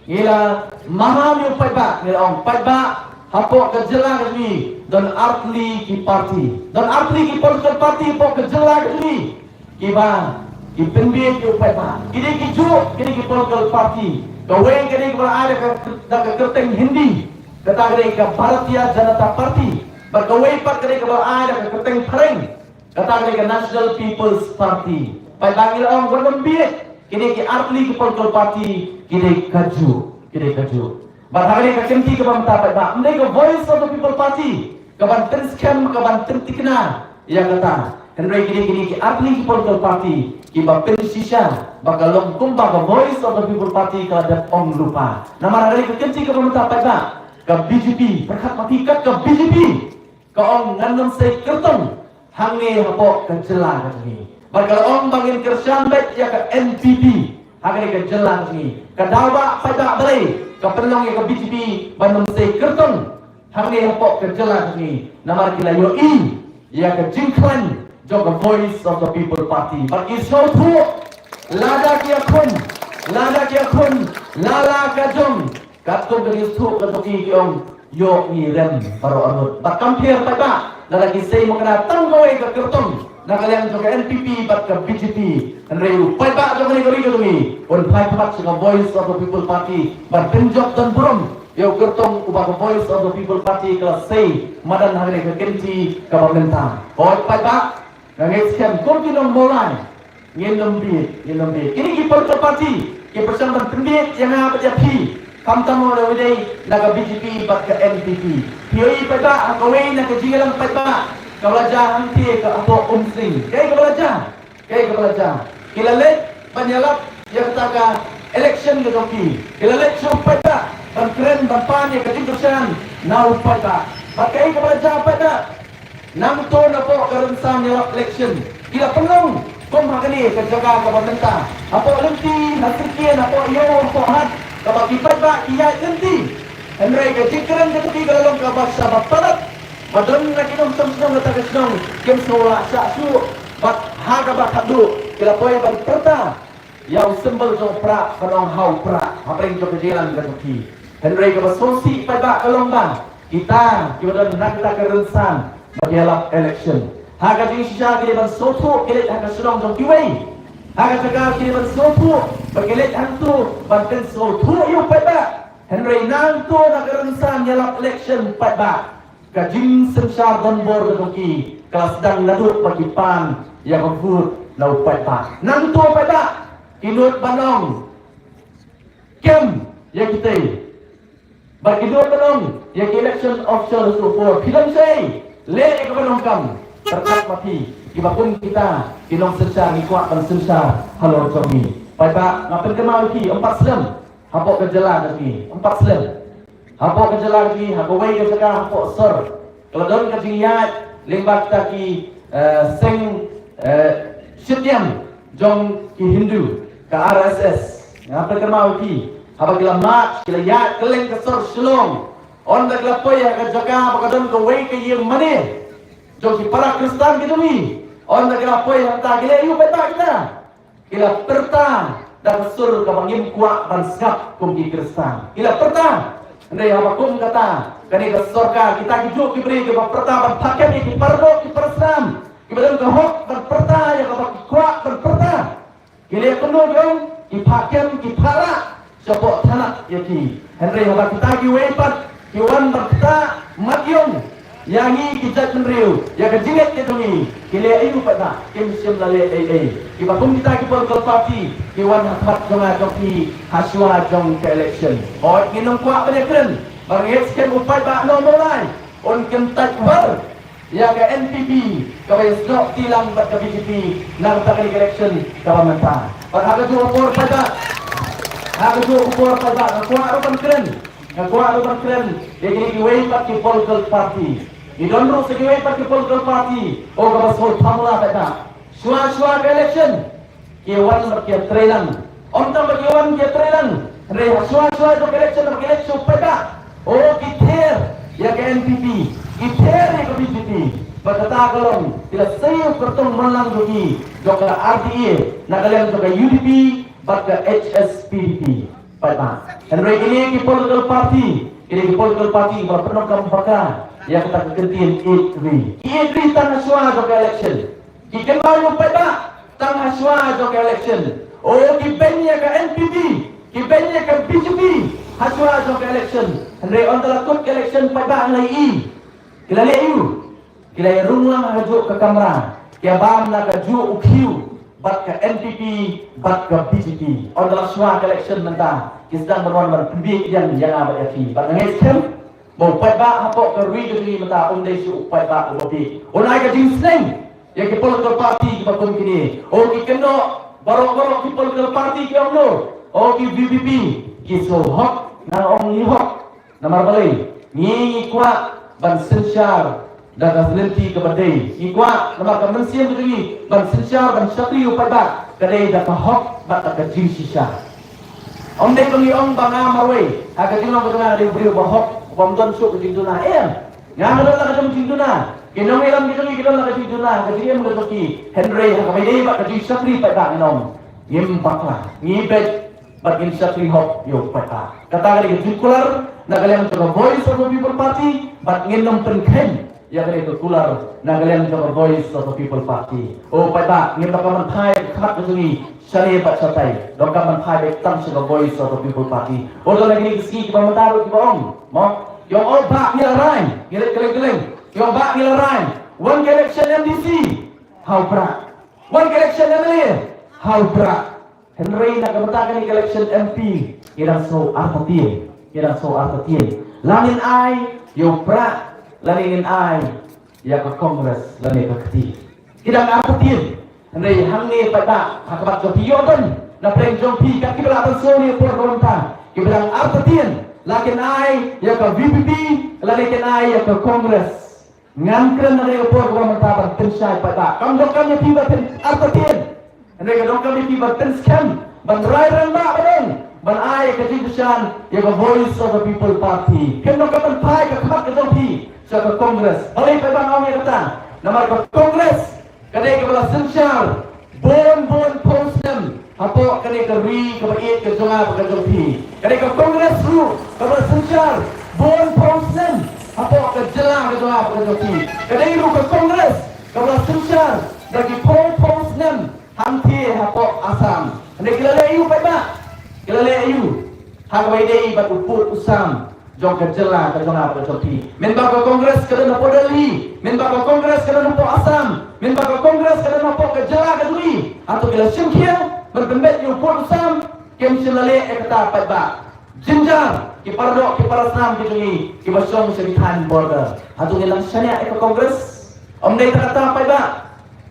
ngi la maham ïa u paidbah, ngi la ong, paidbah, hapoh ka jylla ka jong ngi don ar tylli ki party, don ar tylli ki political party hapoh ka jylla ka jong ngi kiba, ki pynbiej ïa u paidbah. Ki dei kijuh, ki dei ki political party. Kawei ka dei kaba la ai da ka, da ka kyrteng Hindi, kata ka dei ka Bharatiya Janata Party. Bad kawei pat ka dei kaba la ai da ka kyrteng phareng, kata ka dei ka National People's Party. Paidbah, ngi la ong, wat nym bieit, ki dei ki ar tylli ki political party, ki dei kajuh, ki dei kajuh. Bad ha kane ka kynti kaba mynta, paidbah, ym dei ka Voice of the People Party kaban pynskhem, kaban pynthikna ïa kata. Hynrei ki dei, ki dei ki ar tylli ki political party kiba pynshisha ba ka long kumba ka Voice of the People Party ka la dep ong lypa. Namar ha kane ka kynti kaba mynta, paidbah, ka B J P, pyrkhat ma phi, kat ka B J P ka ong, ngan nym sei kyrtong hangne hapoh ka jylla ka jong ngi. Bad ka la ong ba ngin kyrshan beit ïa ka N P P ha kane ka jylla ka jong ngi. Ka daw ba, paidbah, balei ka pynlong ïa ka B J P ban nym sei kyrtong hangne hapoh ka jylla ka jong ngi? Namar ki la ïohi ïa ka jingkhlaiñ jong ka Voice of the People Party. Bad ki sngewthuh, lada ki ïakhun, lada ki ïakhun la la ka jong, katkum ka jingsngewthuh ka jong ki, ki ong, ïoh ngi rem baroh arngut. Bad kam pher, paidbah, lada ki sei mynta tang kawei ka kyrtong na ka liang jong ka N P P bad ka B J P, hynrei u paidbah jong kane ka ri ka jong ngi un phai pat sha ka Voice of the People Party ban pynjop donburom ïa u kyrtong uba ka Voice of the People Party ka la sei madan ha kane ka kynti kaba mynta. Hooid, paidbah, nga ngeit skhem kum ki nong Mawlai, ngin nym bieit, ngin nym bieit. Kine ki political party ki pyrshang ban pynbieit ïa nga bad ïa phi, khamtam na uwei na ka B J P bad ka N P P. Phi ïohi, paidbah, ha kawei na ka jingïalang, paidbah, kaba la jia hangtei ka hapoh Umsning. Kaei kaba la jia? Kaei kaba la jia? Ki la leit ban ïalap ïa kata ka election ka jong ki. Ki la leit sha u paidbah ban kren, ban pan ïa ka jingkyrshan na u paidbah. Bad kaei kaba la jia, paidbah? Nangta napoh ka rynsan ïalap election, ki la pynlong kum ha kane ka jaka kaba mynta, hapoh lynti, ha syrkien, hapoh ïew, hapoh hat, kaba ki paidbah ki ïaid lynti. Hynrei ka jingkren ka jong ki ka la long kaba shaba palat. Ba don na ki nongshong shnong kata ka shnong kim sngewlah shah shuh, bad ha kaba khatduh ki la poi ban pyrta ïa u symbol jong u prah, ban ong ha u prah hapdeng jong ka jingïalang ka jong ki. Hynrei kaba sngewsih paidbah ka long ba kita kiba don na kita ki rynsan ba ki ïalap election, ha ka jingshisha ki dei ban sngewthuh ki leit ha ka shnong jong kiwei, ha ka jaka ki dei ban sngewthuh ba ki leit hangto ban pynsngewthuh ïa u paidbah. Hynrei nangto na ka rynsan ïalap election paidbah, ka jingsynshar donbor ka jong ki ka la sdang naduh ba ki pan ïa ka vote na u paidbah. Nangto paidbah ki nud ban ong kem ïa kitei, ba ki nud ban ong ïa ki election official ha shuwa por. Phi don shaei, leh ïa kaba donkam. Pyrkhat ma phi, kiba kum kita ki nongsynshar ngi kwah ban synshar halor jong ngi. Paidbah, nga pynkynmaw ïa phi, ym pat slem hapoh ka jylla ka jong ngi, ym pat slem hapoh ka jylla ka jong ngi, ha kawei ka jaka hapoh sor ka la don ka jingïaid lyngba kita ki, eh, seng, eh, shitïam jong ki Hindu, ka R S S. Nga pynkynmaw ïa phi, haba ki la march, ki la ïaid kylleng ka sor Shillong, ynda ki la poi ha ka jaka ba ka don kawei ka ïing mane jong ki para Khristan ki jong ngi, ynda ki la poi hangta, ki leh aïu paidbah kita? Ki la pyrta da ka sur kaba ngim kwah ban sngap kum ki Khristan. Ki la pyrta. Hynrei haba kum kata, kane ka sorkar, kita ki juh ki briew kiba pyrta ban phah kem ïa ki parabok ki parasnam kiba don ka hok ban pyrta ïa kaba ki kwah ban pyrta, ki leh kumno ki ong? Ki phah kem, ki phah rah shapoh thanat ïa ki. Hynrei haba kita kiwei pat ki wan ban ktah mat ïong ïa ngi ki jaitbynriew, ïa ka jingngeit ka jong ngi, ki leh aïu paidbah? Kim shym la leh ei ei. Kiba kum kita ki political party ki wan ha khmat jong nga jong phi ha shuwa jong ka election. Hooid, ngin ym kwah ban ïakren, ba ngeit skhem u paidbah, no, Mawlai un kyntait wer ïa ka N P P kaba ïasnoh kti lang bad ka B J P na ka bynta kane ka election kaba mynta. Bad ha kajuh ka por paidbah, ha kajuh ka por paidbah, nga kwah ruh ban kren, nga kwah ruh ban kren ïa kine kiwei pat ki political party. Ngi don ruh sa kiwei pat ki political party, oh, kaba sngewthuh la paidbah. Shuwa shuwa ka election ki wan bad ki ïatreilang. Ym tang ba ki wan ki ïatreilang, hynrei ha shuwa shuwa jong ka election ba ki leit sha u paidbah, oh, ki ther ïa ka N P P, ki ther ïa ka B J P. Bad kata ka long, ki la sei ïa u kyrtong mon lang jong ki jong ka R D A na ka liang jong ka U D P bad ka H S P D P. Paidbah, hynrei kine ki political party, kine ki political party ba pyndonkam bakla ïa kata ka kyntien ïeit ri. Ki ïeit ri tang ha shuwa jong ka election. Ki kynmaw ïa u paidbah tang ha shuwa jong ka election. Oh, ki beiñ ïa ka N P P, ki beiñ ïa ka B J P ha shuwa jong ka election. Hynrei ynda la kut ka election paidbah, ngi la ïohi ki la leh aïu? Ki la ïarung lang ha kajuh ka kamra, ki ïabam na kajuh u khiew bad ka N P P bad ka B J P. Ynda la shuwa ka election mynta, ki sdang ban wan ban pynbieit ïa nga bad ïa phi. Bad nga ngeit skhem ba u paidbah hapoh ka ri ka jong ngi mynta um dei shuh u paidbah uba bieit. Un ai ka jingsneng ïa ki political party kiba kum kine. Oh, ki kynnoh baroh baroh ki political party, ki ong no, oh, ki V P P ki sngewhok. Nga ong ngi hok. Namar balei? Ngi, ngi kwah ban synshar da ka lynti kaba dei. Ngi kwah namar ka mynsiem ka jong ngi ban synshar, ban shakri ïa u paidbah, ka dei da ka hok bad da ka jingshisha. Ym dei ba ngi ong ba nga marwei, ha ka jinglong ka jong nga nga dei u briew ba hok, bym don shuh ka jingduna. Em, nga nga don la ka jong jingduna. Ki nongïalam ki jong ngi ki don la ka jingduna, ka jingim ka jong ki. Hynrei ha kaba ïadei bad ka jingshakri paidbah, ngi ong ngim bakla, ngi beit bad ngin shakri hok ïa u paidbah. Kata ka dei ka jingkular na ka liang jong ka Voice of the People Party, bad ngin ym pynkheiñ ïa kane ka kular na ka liang jong ka Voice of the People Party. O paidbah, ngim donkam ban phai ka khmat ka jong ngi shane bad shatai, donkam ban phai beit tang sha ka Voice of the People Party. O, don na kine ki sngi kiba mynta ruh kiba ong, mo, ki ong, oh bah, ngi la rai, ngi leit kylleng kylleng, ki ong, bah, ngi la rai, wan ka election M D C ha u prah, wan ka election M L A ha u prah. Hynrei na ka bynta kane ka election M P, ngi dang sngew artatien, ngi dang sngew artatien. La ngin ai ïa u prah, lane ngin ai ïa ka Congress, lane ka kti. Ngi dang artatien. Hynrei hangne paidbah, ha khmat jong phi, ïoh don na pdeng jong phi kat kiba lah ban sngew ha kane ka por kaba mynta, kiba dang artatien, la kin ai ïa ka V P P, lane kin ai ïa ka Congress. Ngan kren ha kane ka por kaba mynta ban pynshai paidbah. Kam donkam ïa phi ban pyn-, artatien. Hynrei ka donkam ïa phi ban pynskhem, ban rai rangbah, ban ong, ban ai ka jingkyrshan ïa ka Voice of the People Party. Kam donkam ban phai ka khmat ka jong phi sha ka Congress. Balei paidbah nga ong ïa kata? Namar ka Congress ka dei kaba la synshar bun bun phew snem hapoh kane ka ri kaba ïeit ka jong nga bad ka jong phi. Kane ka Congress ruh kaba la synshar bun phew snem hapoh ka jylla ka jong nga bad ka jong phi. Kane ruh ka Congress kaba la synshar da ki phew phew snem hangtei hapoh Assam. Hynrei ki la leh aïu paidbah? Ki la leh aïu ha kaba ïadei bad u pud u sam jong ka jylla ka jong nga bad ka jong phi? Mynba ka Congress ka don hapoh Delhi, mynba ka Congress ka don hapoh Assam, mynba ka Congress ka don hapoh ka jylla ka jong ngi, hato ki la shim khia ban pynbeit ïa u pud u sam? Kim shym la leh ïa kata paidbah. Jynjar ki paradoh ki parasnam ki jong ngi kiba shong sha ki thaiñ border, hato ngi la shaniah ïa ka Congress? Ym dei tang kata paidbah.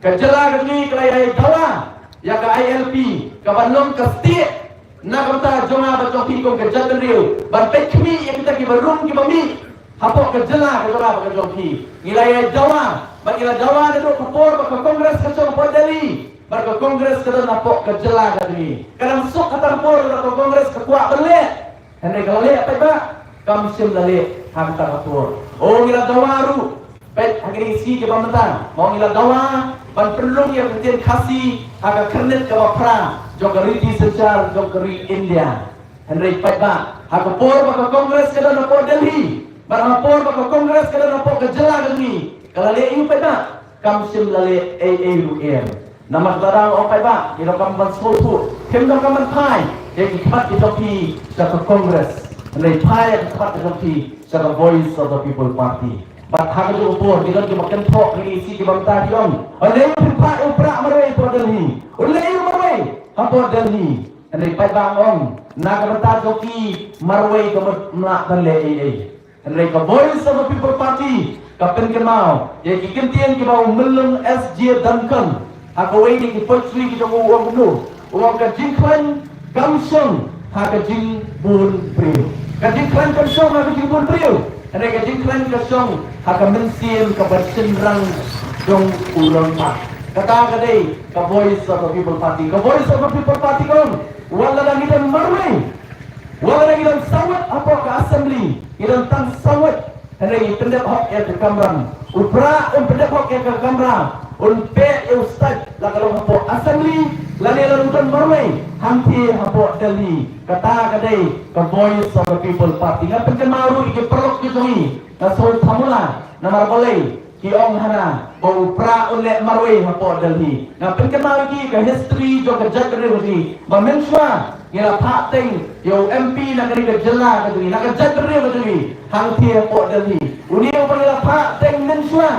Ka jylla ka jong ngi ka la ïa dawa ïa ka I L P kaban long ka stieh na ka bynta jong nga bad jong phi kum ka jaitbynriew, ban peit khmih ïa kita kiba rung kiba mih hapoh ka jylla ka jong nga bad ka jong phi. Ngi la ïa dawa bad ngi la dawa naduh ka por ba ka Congress ka shong hapoh Delhi bad ka Congress ka don hapoh ka jylla ka jong ngi. Ka dang suk kata ka por ba ka Congress ka kwah ban leh, hynrei ka la leh paidbah? Kam shym la leh ha kata ka por. O, ngi la dawa ruh, peit ha kine ki sngi kiba mynta, mo, ngi la dawa ban pynrung ïa ka ktien Khasi ha ka khyrnit kaba phra jong ka riti synshar jong ka ri India. Hynrei paidbah, ha ka por ba ka Congress ka don hapoh Delhi bad ha ka por ba ka Congress ka don hapoh ka jylla ka jong ngi, ka la leh aïu paidbah? Kam shym la leh ei ei ruh em. Namar kata, dang ong paidbah, ngi donkam ban sngewthuh, phim donkam ban phai ïa ki khmat ki jong phi sha ka Congress, hynrei phai ïa ki khmat ki jong phi sha ka Voice of the People Party. Bad ha kajuh ka por ngi don kiba kynthoh, ngi ïohi kiba mynta ki ong, un leh aïu phin phah ïa u Prah marwei hapoh Delhi, un leh aïu marwei hapoh Delhi. Hynrei paidbah, ong na ka bynta jong ki marwei ka mut ym lah ban leh ei ei. Hynrei ka Voice of the People Party ka pynkynmaw ïa ki kyntien kiba u Myllung S J Duncan ha kawei na ki poetry ki jong u, u ong kumno? U ong, ka jingkhlaiñ kam shong ha ka jingbun briew. Ka jingkhlaiñ kam shong ha ka jingbun briew, hynrei ka jingkhlaiñ ka shong ha ka mynsiem kaba shynrang jong u rangbah. Kata ka dei ka Voice of the People Party. Ka Voice of the People Party ka ong, wat lada ngi don marwei, wat lada ngi don saw ngut hapoh ka Assembly, ngi don tang saw ngut, hynrei ngi pyndep hok ïa ka kamram. U Prah un pyndep hok ïa ka kamram, un peit ïa u state, la ka long hapoh Assembly lane la u don marwei hangtei hapoh Delhi. Kata ka dei ka Voice of the People Party. Nga pynkynmaw ruh ïa ki paralok ki jong ngi, nga sngewthuh mula namar balei ki ong hana ba u Prah un leh marwei hapoh Delhi. Nga pynkynmaw ïa ki ka history jong ka jaitbynriew jong ngi, ba mynshuwa ngi la phah teng ïa u M P na kane ka jylla ka jong ngi, na ka jaitbynriew ka jong ngi, hangtei hapoh Delhi. Une uba ngi la phah teng mynshuwa,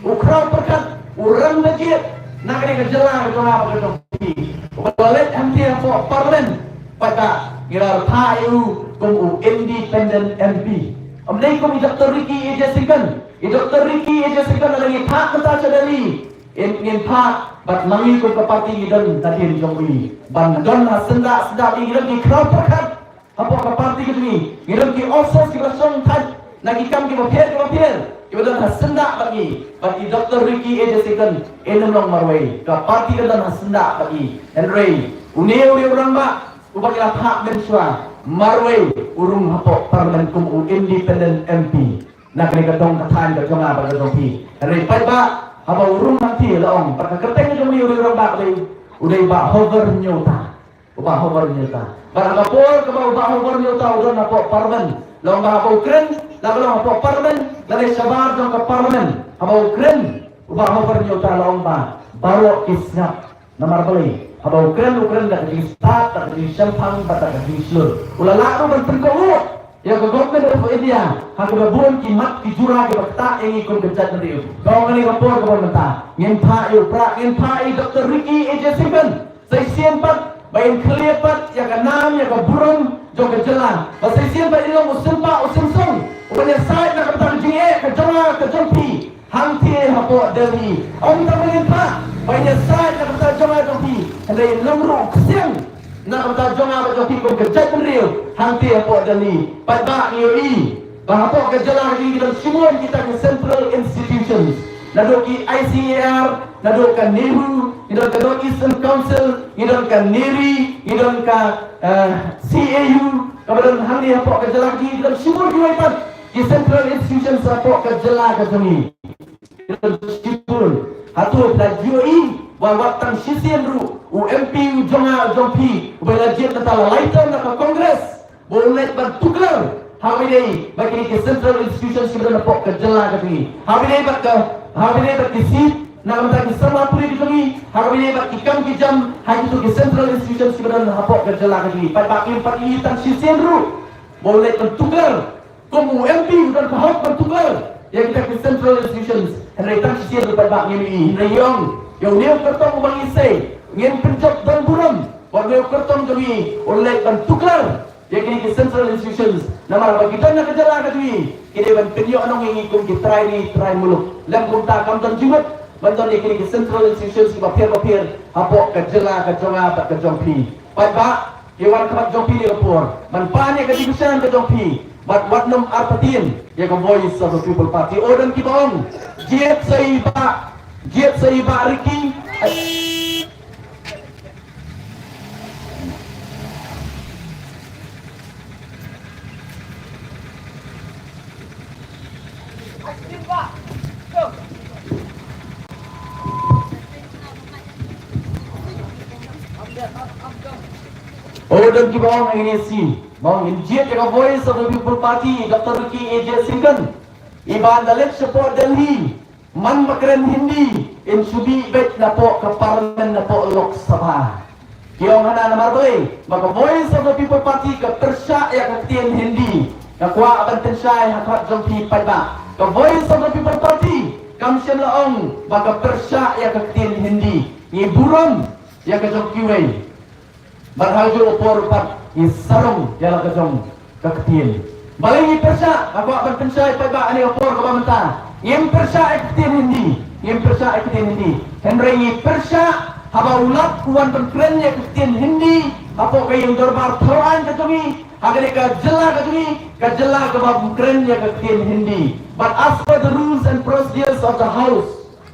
u khraw pyrkhat, u rangbah jied na kane ka jylla ka jong nga bad ka jong phi, uba la leit hangtei hapoh Parliament, paidbah, ngi la phah ïa u kum u independent M P. Ym dei kum i Doctor Ricky A J Syngkon. I Doctor Ricky A J Syngkon lada ngi phah mynta sha Delhi, ngin, ngin phah bad ma ngi kum ka party ngi don hadien jong u, ban don ha syndah syndah, ngi don ki khraw pyrkhat hapoh ka party ka jong ngi, ngi don ki officers kiba shong thait na ki kam kiba pher kiba pher, kiba don ha syndah bad ngi. Bad i Doctor Ricky A J Syngkon in ym long marwei, ka party ka don ha syndah bad ngi. Hynrei une u rangbah uba ngi la phah mynshuwa marwei, u rung hapoh Parliament kum u independent M P na kane ka dong ka thaiñ ka jong nga bad ka jong phi. Hynrei paidbah, haba u rung hangtei la ong, bad ka kyrteng ka jong u rangbah u dei, u dei Bah Hover Nyota. U Bah Hover Nyota. Bad ha ka por kaba u Bah Hover Nyota u don hapoh Parliament, la ong ba haba u kren, la ka long hapoh Parliament lane shabar jong ka Parliament, haba u kren u Bah Hover Nyota la ong ba baroh ki sngap. Namar balei? Haba u kren, u kren da ka jingstad, da ka jingshemphang bad da ka jingshlur. U la lah ruh ban pynkohnguh ïa ka Government of India ha kaba bun ki mat ki jura kiba ktah ïa ngi kum ka jaitbynriew. Ka ong kane ka por kaba mynta, ngin phah ïa u Prah, ngin phah ïa i Doctor Ricky A J Syngkon. Sa shisien pat ba in khlieh pat ïa ka nam ïa ka burom jong ka jylla, ba sa shisien pat in long u sympa u symsong uban ïasaid na ka bynta ka jingeh ka jong nga ka jong phi hangtei hapoh Delhi. Ym tang ba ngin phah ba in ïasaid na ka bynta jong nga jong phi, hynrei in long ruh u ksiang na ka bynta jong nga bad jong phi kum ka jaitbynriew hangtei hapoh Delhi. Paidbah, ngi ïohi ba hapoh ka jylla ka jong ngi ki don shibun kita ki central institutions, naduh ki I C A R, naduh ka NEHU, ngi don ka North Eastern Council, ngi don ka NERI, ngi don ka, eh, C A U, kaba don hangne hapoh ka jylla ka jong ngi ki don shibun kiwei pat ki central institutions hapoh ka jylla ka jong ngi. Ki don shibun. Hato phi la ïohi Wat, wat tang shisien ruh u M P u jong nga, u jong phi, uba la jied mynta la lai term na ka Congress, ba u leit ban tuklar ha kaba ïadei bad kine ki central institutions kiba don hapoh ka jylla ka jong ngi, ha kaba ïadei bad ka, ha kaba ïadei bad ki seat na ka bynta ki samla pule ka jong ngi, ha kaba ïadei bad ki kam ki jam ha kito ki central institutions kiba don hapoh ka jylla ka jong ngi. Paidbah, ngim pat ïohi tang shisien ruh ba u leit ban tuklar. Kum u M P u don ka hok ban tuklar ïa kita ki central institutions. Hynrei tang shisien ruh paidbah ngim ïohi. Hynrei ïa ong, ïa une u kyrtong uba ngi sei, ngin pynjop don burom ba une u kyrtong jong ngi u leit ban tuklar ïa kine ki central institutions. Namar ba ki don na ka jylla ka jong ngi, ki dei ban pynïoh nong ïa ngi kum ki trai ri trai muluk. Lem kumta kam don jingmut ban don ïa kine ki central institutions kiba pher ba pher hapoh ka jylla ka jong nga bad ka jong phi. Paidbah, ngi wan khmat jong phi ïa ka por ban pan ïa ka division ka jong phi, bad wat nym artatien ïa ka Voice of the People Party. O don kiba ong, jied sa i Bah, jied sa i Bah Ricky. O don kiba ong hangne shi, ba ong in jied ïa ka Voice of the People Party, Doctor Ricky A J Syngkon. Iba da leit shapoh Delhi, man ba kren Hindi, in shu bih beit napoh ka Parliament, napoh Lok Sabha. Ki ong hana namar ba, ba ka Voice of the People Party ka pyrshah ïa ka ktien Hindi. Nga kwah ban pynshai ha khmat jong phi paidbah, ka Voice of the People Party kam shym la ong ba ka pyrshah ïa ka ktien Hindi. Ngi burom ïa ka jong kiwei. Bad ha kajuh ka por pat ngi sarong ïa la ka jong ka ktien. Balei ngi pyrshah? Nga kwah ban pynshai paidbah ha kane ka por kaba mynta. Ngim pyrshah ïa ka ktien Hindi. Ngim pyrshah ïa ka ktien Hindi. Hynrei ngi pyrshah haba u Lat u wan ban kren ïa ka ktien Hindi hapoh ka ïing dorbar thaw aiñ ka jong ngi, ha kane ka jylla ka jong ngi, ka jylla kaba kren ïa ka ktien Hindi. But as per the rules and procedures of the House,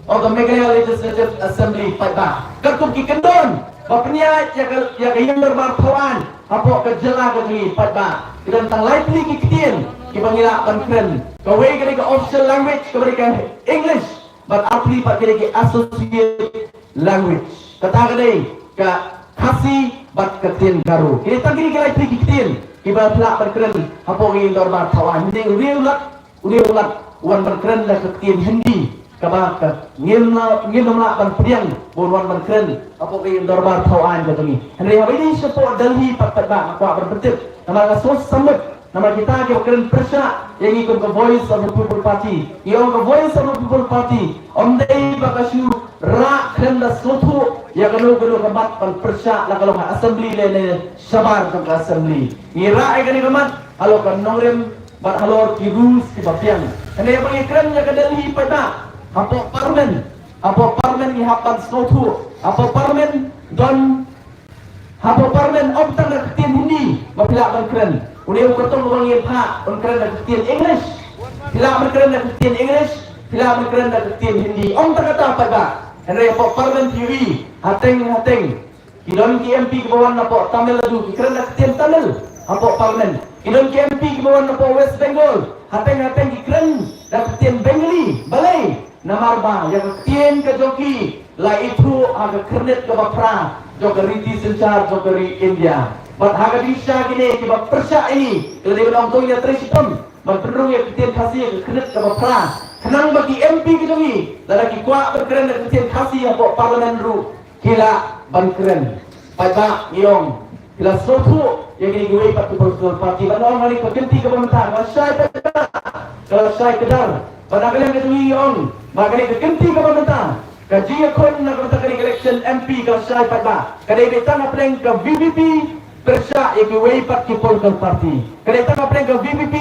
of the Meghalaya Legislative Assembly, paidbah, katkum ki kyndon ba pynïaid ïa ka, ïa ka ïing dorbar thaw aiñ hapoh ka jylla ka jong ngi, paidbah, ki don tang lai tylli ki ktien kiba ngi lah ban kren. Kawei ka dei ka official language, kaba dei ka English, bad artylli pat ki dei ki associate language. Kata ka dei ka Khasi bad ka ktien Garo. Ki dei tang kine ki lai tylli ki ktien kiba phi lah ban kren hapoh ka ïing dorbar thaw aiñ. Hynrei une u Lat, une u Lat u wan ban kren da ka ktien Hindi, kaba ka ngim lah, ngim lah ban pdiang ba un wan ban kren hapoh ka ïing dorbar thaw aiñ ka jong ngi. Hynrei haba ïadei shapoh Delhi pat, paidbah, nga kwah ban pyntip, namar ka source submit, namar kita kiba kren pyrshah ïa ngi kum ka Voice of the People Party. Ngi ong ka Voice of the People Party ym dei ba ka shu rah kren da sngewthuh ïa kano kano ka mat ban pyrshah, la ka long ha Assembly lane shabar jong ka Assembly. Ngi rah ïa kane ka mat halor ka nongrim bad halor ki rules kiba biang. Hynrei haba ngi kren ïa ka Delhi, paidbah, hapoh Parliament, hapoh Parliament ngi hap ban sngewthuh. Hapoh Parliament don, hapoh Parliament ym tang da ka ktien Hindi ba phi lah ban kren. Une u kyrtong uba ngi phah un kren da ka ktien English. Phi lah ban kren da ka ktien English, phi lah ban kren da ka ktien Hindi. Ym tang kata, paidbah. Hynrei hapoh Parliament phi ïohi, hateng hateng ki don ki M P kiba wan napoh Tamil Nadu, ki kren da ka ktien Tamil hapoh Parliament. Ki don ki M P kiba wan napoh West Bengal, hateng hateng ki kren da ka ktien Bengali. Balei? Namar ba ïa ka ktien ka jong ki la ithuh ha ka khyrnit kaba phra jong ka riti synshar jong ka ri India. Bad ha ka jingshisha kine kiba pyrshah ïa ngi, ki la dei ban ong to ïa trei shitom ban pynrung ïa ka ktien Khasi ha ka khyrnit kaba phra, khnang ba ki M P ki jong ngi, lada ki kwah ban kren da ka ktien Khasi hapoh Parliament ruh, ki lah ban kren. Paidbah, ngi ong, ki la sngewthuh ïa kine kiwei pat ki political party. Ban ong ha kane ka kynti kaba mynta, ka la shai paidbah, ka la shai kdar. Bad na ka liang ka jong ngi, ngi ong ba kane ka kynti kaba mynta, ka jingïakhun na ka bynta kane ka election M P ka la shai paidbah. Ka dei beit tang hapdeng ka V P P pyrshah ïa kiwei pat ki political party. Ka dei tang hapdeng ka V P P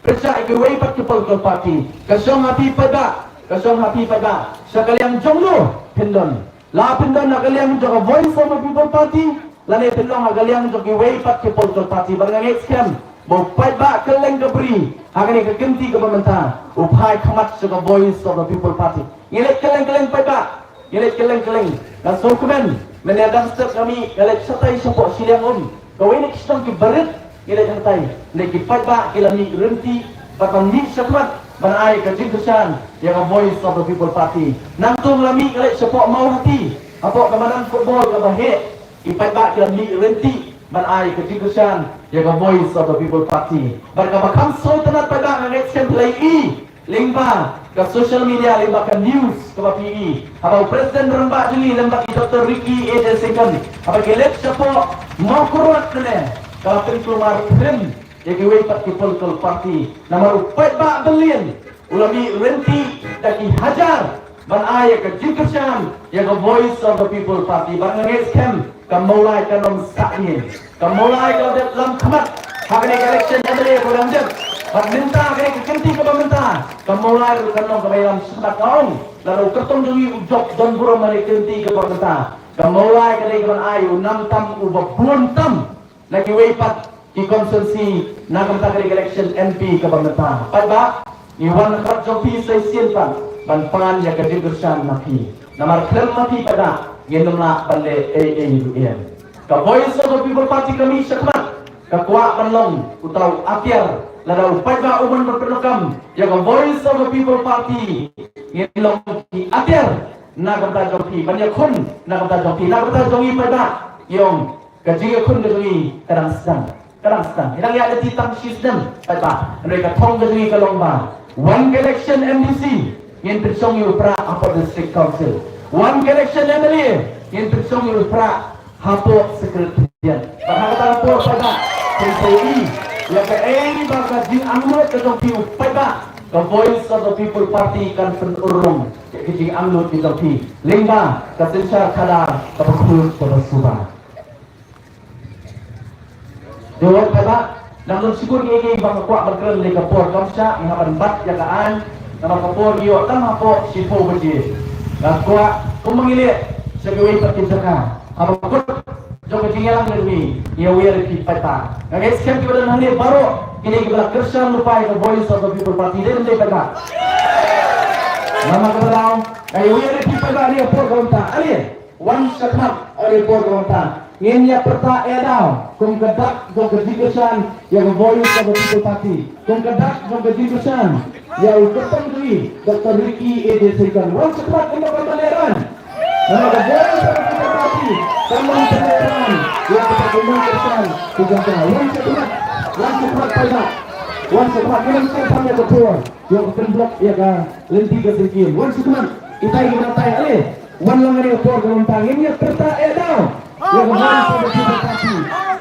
pyrshah ïa kiwei pat ki political party. Ka shong ha phi paidbah, ka shong ha phi paidbah, sha ka liang jong no phin don. La phin don ha ka liang jong ka Voice of the People Party, lane phin long ha ka liang jong kiwei pat ki political party. Bad nga ngeit skhem ba u paidbah kylleng ka bri ha kane ka kynti kaba mynta u phai khmat sha ka Voice of the People Party. Ngi leit kylleng kylleng, paidbah, ngi leit kylleng kylleng. Nga sngewkmen, mynne dang step nga mih, nga leit shatai shapoh shiliang um. Kawei na ki shnong kiba rit, ngi leit hangtai. Ngi leit, ki paidbah ki la mih ryntih bad ban mih shakhmat ban ai ka jingkyrshan ïa ka Voice of the People Party. Nangta nga la mih, nga leit shapoh Mawhati, Hapoh ka madan football kaba heh, ki paidbah ki la mih ryntih ban ai ka jingkyrshan ïa ka Voice of the People Party. Bad kaba kham sngewtynnat paidbah, nga ngeit skhem phi la ïohi lyngba ka social media, lyngba ka news kaba phi ïohi, haba u President rangbah jong ngi lem bad i Doctor Ricky A J Syngkon, haba ki leit shapoh Mawkyrwat ne, ka la pynkulmar pyrshah ïa kiwei pat ki political party. Namar u paidbah Berlin u la mih ryntih da ki hajar ban ai ïa ka jingkyrshan ïa ka Voice of the People Party. Bad nga ngeit skhem ka Mawlai kan ym sah ïing, ka Mawlai ka la dep lam khmat ha kane ka election M L A ba dang dep. Bad mynta kane ka kynti kaba mynta, ka Mawlai ruh kan long kaba ïalam shakhmat. Ka ong lada u kyrtong jong ngi u jop don burom ha kane ka kynti kaba mynta, ka Mawlai ka dei kaban ai u nam tam uba bun tam na kiwei pat ki constituency na ka bynta ka election M P kaba mynta. Paidbah, ngi wan na ka bynta jong phi sa shisien pat ban pan ïa ka jingkyrshan na phi. Namar khlem ma phi paidbah ngin ym lah ban leh ei ei ruh em. Ka Voice of the People Party ka mih shakhmat, ka kwah ban long uta u atiar. Lada u paidbah u mon ban pyndonkam ïa ka Voice of the People Party, ngin long ki atiar na ka bynta jong phi, ban ïakhun na ka bynta jong phi, na ka bynta jong ngi paidbah. Ïong ka jingïakhun ka jong ngi ka dang sdang, ka dang sdang. Ngi dang ïaid lynti tang shi snem paidbah. Hynrei ka thong ka jong ngi ka long ba wan ka election M D C ngin pynshong ïa u Prah hapoh District Council, wan ka election M L A ngin pynshong ïa u Prah hapoh Secretariat. Bad ha kata ka por paidbah, phin sa ïohi ïa kaei ba ka jingangnud ka jong phi u paidbah, ka Voice of the People Party kan pynurlong ïa ka jingangnud ka jong phi lyngba ka synshar khadar kaba khuid kaba suba. Dei wat paidbah, nang don shibun kiei kiei ba nga kwah ban kren, hynrei ka por kam shah. Ngi hap ban bat ïa ka aiñ namar ka por ngi ïoh tang hapoh shiphew baje. Nga kwah kumba ngi leh sha kiwei pat ki jaka, haba kut jong ka jingïalang jong ngi, ngi ïawer ïa phi paidbah. Nga ngeit skhem kiba don hangne baroh ki dei kiba la kyrshan lypa ïa ka Voice of the People Party, dei ne ym dei paidbah? Namar kata ka daw nga ïawer ïa phi paidbah ha kane ka por kaba mynta. Ale, wan shakhmat ha kane ka por kaba mynta. Ngin ïa pyrta eh daw kum ka dak jong ka jingkyrshan ïa ka Voice of the People Party, kum ka dak jong ka jingkyrshan ïa u kyrtong jong ngi Doctor Ricky A J Syngkon. Wan shakhmat, kumba ka Malay ran. Namar ka Voice of the People Party ka long ka Malay ran ïa ka jingkyrshan ka jong ka. Wan shakhmat, wan shakhmat paidbah. Wan shakhmat, ngin ym shah tang ïa ka por ïa ka pynbok ïa ka lynti ka syngkien. Wan shakhmat, itai ki bynta itai, ale. Wan lang ha kane ka por kaba mynta, ngin ïa pyrta eh daw ïa ka Voice of the People Party.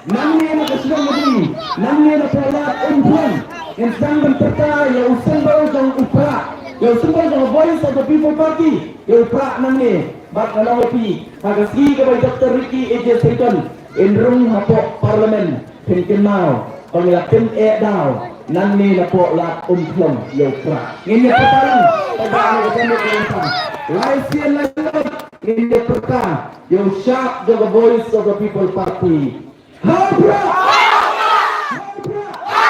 Nangne na ka shnong jong ngi, nangne na Lad Umphniang, ngin sdang ban pyrta ïa u symbol jong u Prah, ïa u symbol jong ka Voice of the People Party, ïa u Prah nangne. Bad nga ong ïa phi, ha ka sngi kaba i Doctor Ricky A J Syngkon in rung hapoh Parliament, phin kynmaw ba ngi la pyneh daw nangne napoh Lad Umphniang ïa u Prah. Ngin ïa pyrta lang, paidbah, ha kane ka por kaba mynta. Lai sien lai sien ngin ïa pyrta ïa u shap jong ka Voice of the People Party. Ha u Prah! Ha u Prah! Ha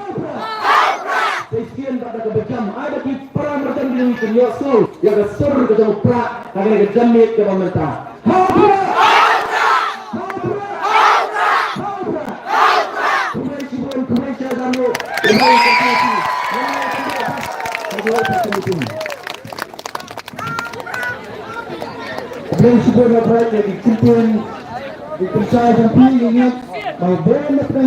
u Prah! Sa shisien bad da kaba jam, ai ba ki para marjan jong ngi kin ïohsngew ïa ka sur ka jong u Prah ha kane ka janmiet kaba mynta. Ha u Prah! Ha u Prah! Ha u Prah! Khublei shibun, khublei shihajar nguh. Khublei shibun, ïa ki kyntien, ki kyntien jong phi, ngi ngeit ba bun na pdeng